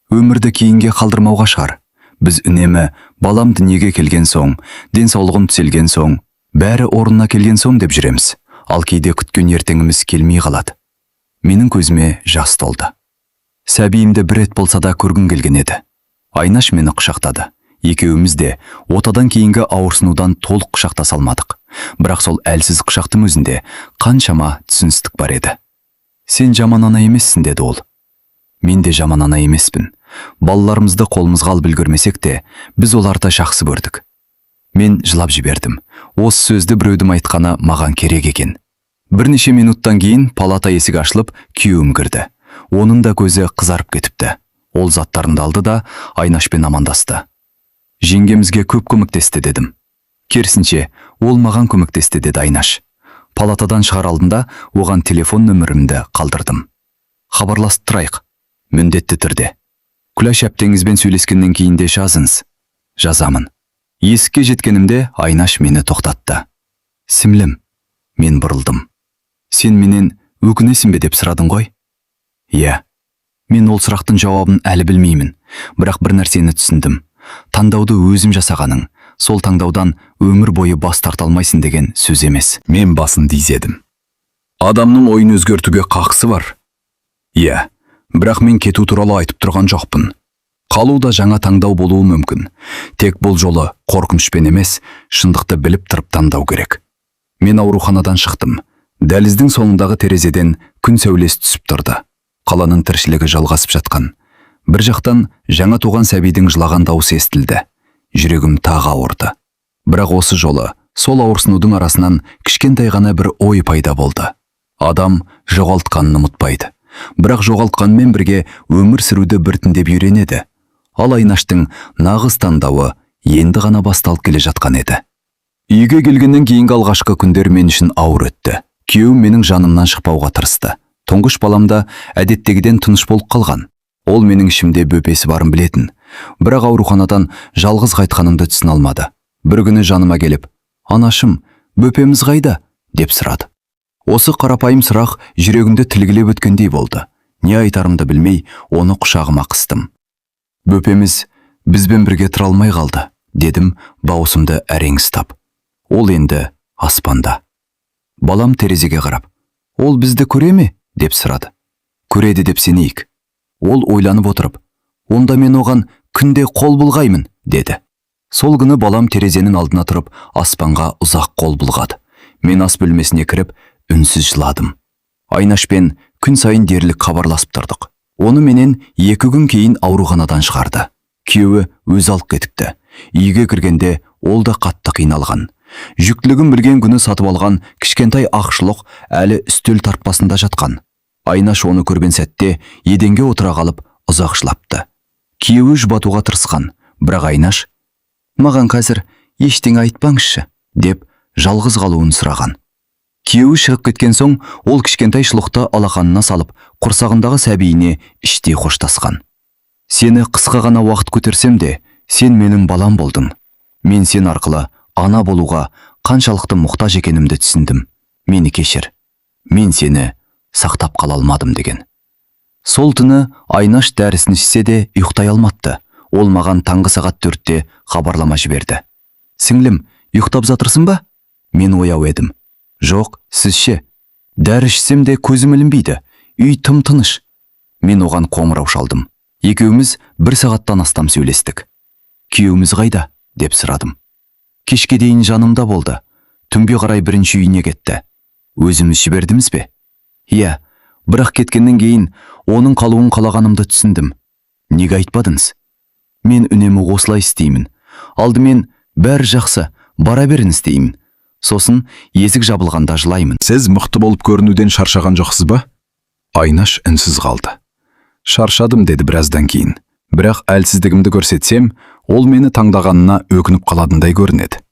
өмірді кейінге қалдырмауға шығар. Біз үнемі балам дүниеге келген соң, денсаулығым түзелген соң, бәрі орнына келген соң деп жүреміз. Ал кейде күткен ертеңіміз келмей қалады. Менің көзіме жас толды. Сәбиімді бір рет болса да көргім келген еді. Айнаш мені құшақтады. Екеуміз де отадан кейінгі ауырсынудан толық құшақтаса алмадық. Бірақ сол әлсіз құшақтың өзінде қаншама түсіністік бар еді. Сен жаман ана емессің, деді ол. Мен де жаман ана емеспін. Балаларымызды қолымызға алып үлгермесек те, біз оларды жақсы көрдік. Мен жылап жібердім. Осы сөзді біреудің айтқаны маған керек екен. Бірнеше минуттан кейін палата есігі ашылып, күйеуім кірді. Оның да көзі қызарып кетіпті. Ол заттарымды алды да Айнашпен амандасты. Жеңгемізге көп көмектесті, дедім. Керісінше, ол маған көмектесті, деді Айнаш. Палатадан шығар алдында оған телефон нөмірімді қалдырдым. Хабарласып тұрайық. Міндетті түрде. Күләш әптеңізбен сөйлескеннен кейін де жазыңыз. Жазамын. Есікке жеткенімде Айнаш мені тоқтатты. Сімлім, мен бұрылдым. Сен менен Өкінесің бе деп сұрадың ғой? Иә. Мен ол сұрақтың жауабын әлі білмеймін, бірақ бір нәрсені түсіндім. Таңдауды өзім жасағаның, сол таңдаудан өмір бойы бас тарта алмайсың деген сөз емес. Мен басын изедім. Адамның ойын өзгертуге қақысы бар. Иә, бірақ мен кету туралы айтып тұрған жоқпын. Қалу да жаңа таңдау болуы мүмкін. Тек бұл жолы қорқынышпен емес, шындықты біліп тұрып таңдау керек. Мен ауруханадан шықтым. Дәліздің соңындағы терезеден күн сәулесі түсіп тұрды. Қаланың тіршілігі жалғасып жатқан. Бір жақтан жаңа туған сәбидің жылаған даусы естілді. Жүрегім тағы ауырды. Бірақ осы жолы сол ауырсынудың арасынан кішкентай ғана бір ой пайда болды. Адам жоғалтқанын ұмытпайды. Бірақ жоғалтқанмен бірге өмір сүруді біртіндеп үйренеді. Ал Айнаштың нағыз таңдауы енді ғана басталып келе жатқан еді. Үйге келгеннен кейінгі алғашқы күндер мен үшін ауыр өтті. Күйеуім менің жанымнан шықпауға тырысты. Тұңғыш балам да әдеттегіден тыныш болып қалған. Ол менің ішімде бөпесі барын білетін. Бірақ ауруханадан жалғыз қайтқанымды түсіне алмады. Бір күні жаныма келіп, «Анашым, бөпеміз қайда?» деп сұрады. Осы қарапайым сұрақ жүрегімді тілгілеп өткендей болды. Не айтарымды білмей, оны құшағыма қыстым. «Бөпеміз бізбен бірге тұра алмай қалды», дедім дауысымды әрең ұстап. «Ол енді аспанда». Балам терезеге қарап, «Ол бізді көре ме?» деп сұрады. «Көреді деп сенейік». Ол ойланып отырып, «Онда мен оған күнде қол бұлғаймын», деді. Сол күні балам терезенің алдына тұрып, аспанға ұзақ қол бұлғады. Мен ас бөлмесіне кіріп, үнсіз жыладым. Айнашпен күн сайын дерлік хабарласып тұрдық. Оны менен 2 күн кейін ауруханадан шығарды. Күйеуі өзі алып кетіпті. Үйге кіргенде ол да қатты қиналған. Жүктілігін білген күні сатып алған кішкентай ақ шұлық әлі үстел тартпасында жатқан. Айнаш оны көрген сәтте еденге отыра қалып ұзақ жылапты. Күйеуі жұбатуға тырысқан, бірақ Айнаш, «Маған қазір ештеңе айтпаңызшы», деп жалғыз қалуын сұраған. Күйеуі шығып кеткен соң, ол кішкентай шұлықты алақанына салып, құрсағындағы сәбиіне іштей қоштасқан. «Сені қысқа ғана уақыт көтерсем де, сен менің балам болдың. Мен сен арқылы ана болуға қаншалықты мұқтаж екенімді түсіндім. Мені кешір. Мен сені сақтап қала алмадым», деген. Сол түні Айнаш дәрісін ішсе де ұйықтай алмапты. Ол маған таңғы сағат 4-те хабарлама жіберді. «Сіңлім, ұйықтап жатырсың ба?» Мен ояу едім. «Жоқ, сіз ше? Дәрі ішсем де көзім ілінбейді. Үй тым тыныш». Мен оған қоңырау шалдым. Екеуміз 1 сағаттан астам сөйлестік. «Күйеуіміз қайда?» деп сұрадым. «Кешке дейін жанымда болды. Түнге қарай бірінші үйіне кетті». «Өзіміз жібердіміз бе?» «Иә, бірақ кеткеннен кейін оның қалуын қалағанымды түсіндім». «Неге айтпадыңыз?» «Мен үнемі осылай істеймін. Алдымен бәрі жақсы, бара беріңіз деймін. Сосын есік жабылғанда жылаймын». Сіз мықты болып көрінуден шаршаған жоқсыз ба? Айнаш үнсіз қалды. «Шаршадым», деді біраздан кейін. «Бірақ әлсіздігімді көрсетсем, ол мені таңдағанына өкініп қалатындай көрінеді».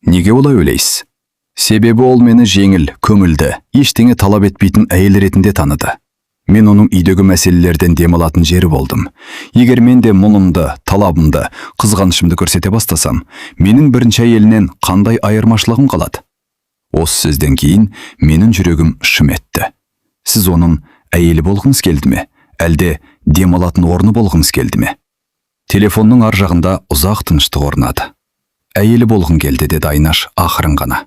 «Неге олай ойлайсыз?» «Себебі ол мені жеңіл, көңілді, ештеңе талап етпейтін әйел ретінде таныды. Мен оның үйдегі мәселелерден демалатын жері болдым. Егер мен де мұңымды, талабымды, қызғанышымды көрсете бастасам, менің бірінші әйелінен қандай айырмашылығым қалады?» Осы сөзден кейін менің жүрегім шым етті. «Сіз оның әйелі болғыңыз келді ме, әлде демалатын орны болғыңыз келді ме?» Телефонның ар жағында ұзақ тыныштық орнады. «Әйелі болғым келді», деді Айнаш ақырын ғана.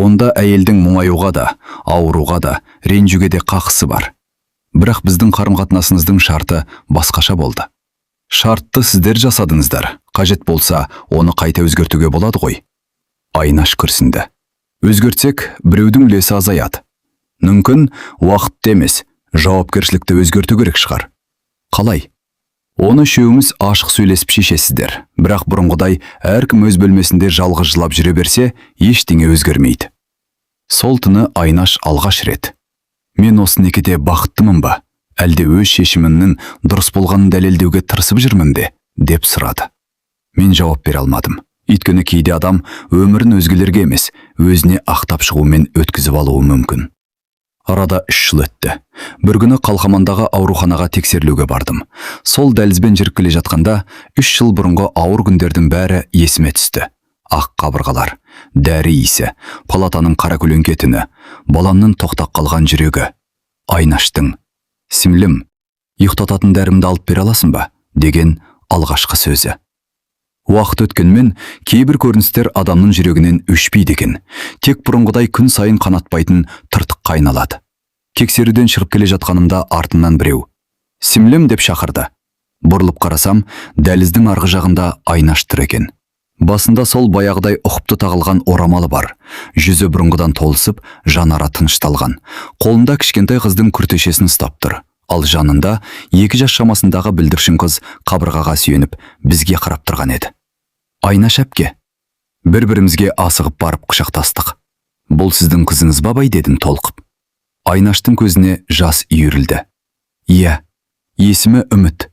«Онда әйелдің мұңаюға да, ауыруға да, ренжуге де қақысы бар. Бірақ біздің қарым-қатынасымыздың шарты басқаша болды». «Шартты сіздер жасадыңыздар. Қажет болса, оны қайта өзгертуге болады ғой». Айнаш күрсінді. «Өзгертсек, біреудің үлесі азаяды. Мүмкін, уақытты емес, жауапкершілікті өзгерту керек шығар». «Қалай?» «Оны үшеуіңіз ашық сөйлесіп шешесіздер. Бірақ бұрынғыдай әркім өз бөлмесінде жалғыз жылап жүре берсе, ештеңе өзгермейді». Сол түні Айнаш алғаш рет, «Мен осы некеде бақыттымын ба, әлде өз шешімімнің дұрыс болғанын дәлелдеуге тырысып жүрмін бе?» деп сұрады. Мен жауап бере алмадым. Өйткені кейде адам өмірін өзгелерге емес, өзіне ақтап шығумен өткізіп алуы мүмкін. Арада 3 жыл өтті. Бір күні Қалқамандағы ауруханаға тексерілуге бардым. Сол дәлізбен жүріп келе жатқанда 3 жыл бұрынғы ауыр күндердің бәрі есіме түсті. Ақ қабырғалар, дәрі иісі, палатаның қара көлеңке түні, баламның тоқтап қалған жүрегі. Айнаштың: «Сіңлім, ұйықтататын дәрімді алып бере аласың ба?» деген алғашқы сөзі. Уақыт өткенмен кейбір көріністер адамның жүрегінен өшпейді екен. Тек бұрынғыдай күн сайын қанатпайтын тыртыққа айналады. Тексеруден шығып келе жатқанымда артымнан біреу: «Сіңлім!» деп шақырды. Бұрылып қарасам, дәліздің арғы жағында Айнаш тұр екен. Басында сол баяғыдай ұқыпты тағылған орамалы бар. Жүзі бұрынғыдан толысып, жанары тынышталған. Қолында кішкентай қыздың күртешесін ұстап тұр. Ал жанында 2 жас шамасындағы бүлдіршін қыз қабырғаға сүйеніп, бізге қарап тұрған еді. Айнаш әпке! Бір-бірімізге асығып барып құшақтастық. «Бұл сіздің қызыңыз ба, апай?» дедім толқып. Айнаштың көзіне жас үйірілді. «Иә, есімі Үміт».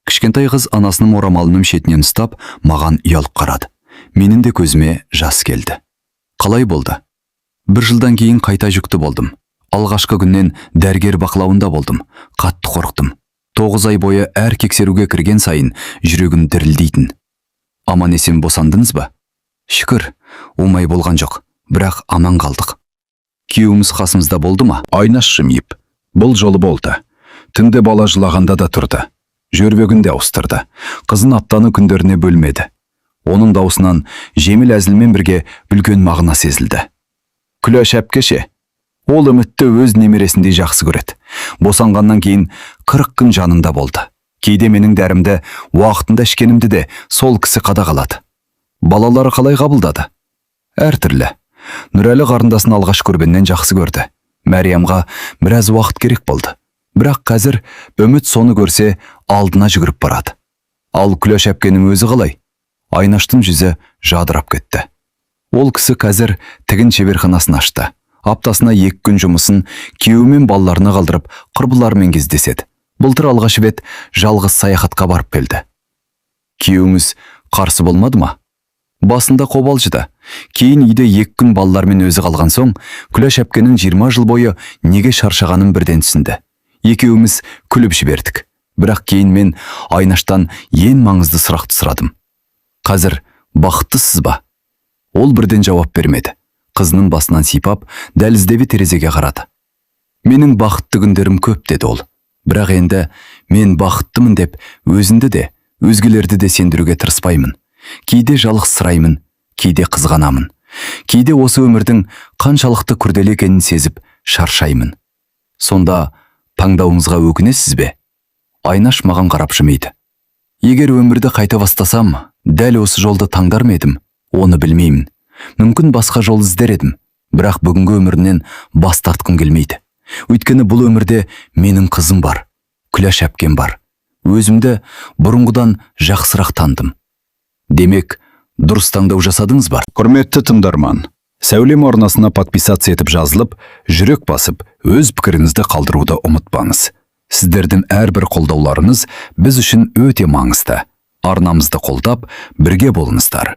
Кішкентай қыз анасының орамалының шетінен ұстап, маған ұялып қарады. Менің де көзіме жас келді. «Қалай болды?» «Бір жылдан кейін қайта жүкті болдым. Алғашқы күннен дәрігер бақылауында болдым. Қатты қорықтым. 9 ай бойы әр тексеруге кірген сайын жүрегім дірілдейтін». «Аман есен босандыңыз ба?» «Шүкір, оңай болған жоқ, бірақ аман қалдық». «Күйеуіміз қасымызда болды ма?» Айнаш жымиып: «Бұл жолы болды. Түнде бала жылағанда да тұрды. Жөргегін де ауыстырды. Қызын аптаны күндеріне бөлмеді». Оның даусынан жеңіл әзілмен бірге үлкен мағына сезілді. «Күләш әпке ше? Ол Үмітті өз немересіндей жақсы көреді. Босанғаннан кейін 40 күн жанымда болды. Кейде менің дәрімді уақытында ішкенімді де сол кісі қадағалады». «Балалары қалай қабылдады?» «Әртүрлі. Нұрәлі қарындасын алғаш көргеннен жақсы көрді. Мәриямға біраз уақыт керек болды. Бірақ қазір Үміт соны көрсе, алдына жүгіріп барады». «Ал Күләш әпкенің өзі қалай?» Айнаштың жүзі жадырап кетті. «Ол кісі қазір тігін шеберханасын ашты. Аптасына 2 күн жұмысын күйеуі мен балаларына қалдырып, құрбыларымен кездеседі. Былтыр алғаш рет жалғыз саяхатқа барып келді». «Күйеуіңіз қарсы болмады ма?» «Басында қобалжыды. Кейін үйде 2 күн балалармен өзі қалған соң, Күләш әпкенің 20 жыл бойы неге шаршағанын бірден түсінді. Екеуміз күліп жібердік». Бірақ кейін мен Айнаштан ең маңызды сұрақты сұрадым: «Қазір бақыттысыз ба?» Ол бірден жауап бермеді. Қызының басынан сипап, дәліздегі терезеге қарады. «Менің бақытты күндерім көп, – деді ол. – Бірақ енді мен бақыттымын деп өзімді де, өзгелерді де сендіруге тырыспаймын. Кейде жалғызсыраймын, кейде қызғанамын. Кейде осы өмірдің қаншалықты күрделі екенін сезіп шаршаймын». «Сонда таңдауыңызға өкінесіз бе?» Айнаш маған қарап жымиды. «Егер өмірді қайта бастасам, дәл осы жолды таңдар ма едім, оны білмеймін. Мүмкін, басқа жол іздер едім. Бірақ бүгінгі өмірімнен бас тартқым келмейді. Өйткені бұл өмірде менің қызым бар, Күләш әпкем бар. Өзімді бұрынғыдан жақсырақ таныдым». «Демек, дұрыс таңдау жасадыңыз ба?» Құрметті тыңдарман, Сәулем арнасына подписаться етіп жазылып, жүрек басып, өз пікіріңізді қалдыруды ұмытпаңыз. Сіздердің әрбір қолдауларыңыз біз үшін өте маңызды. Арнамызды қолдап, бірге болыңыздар.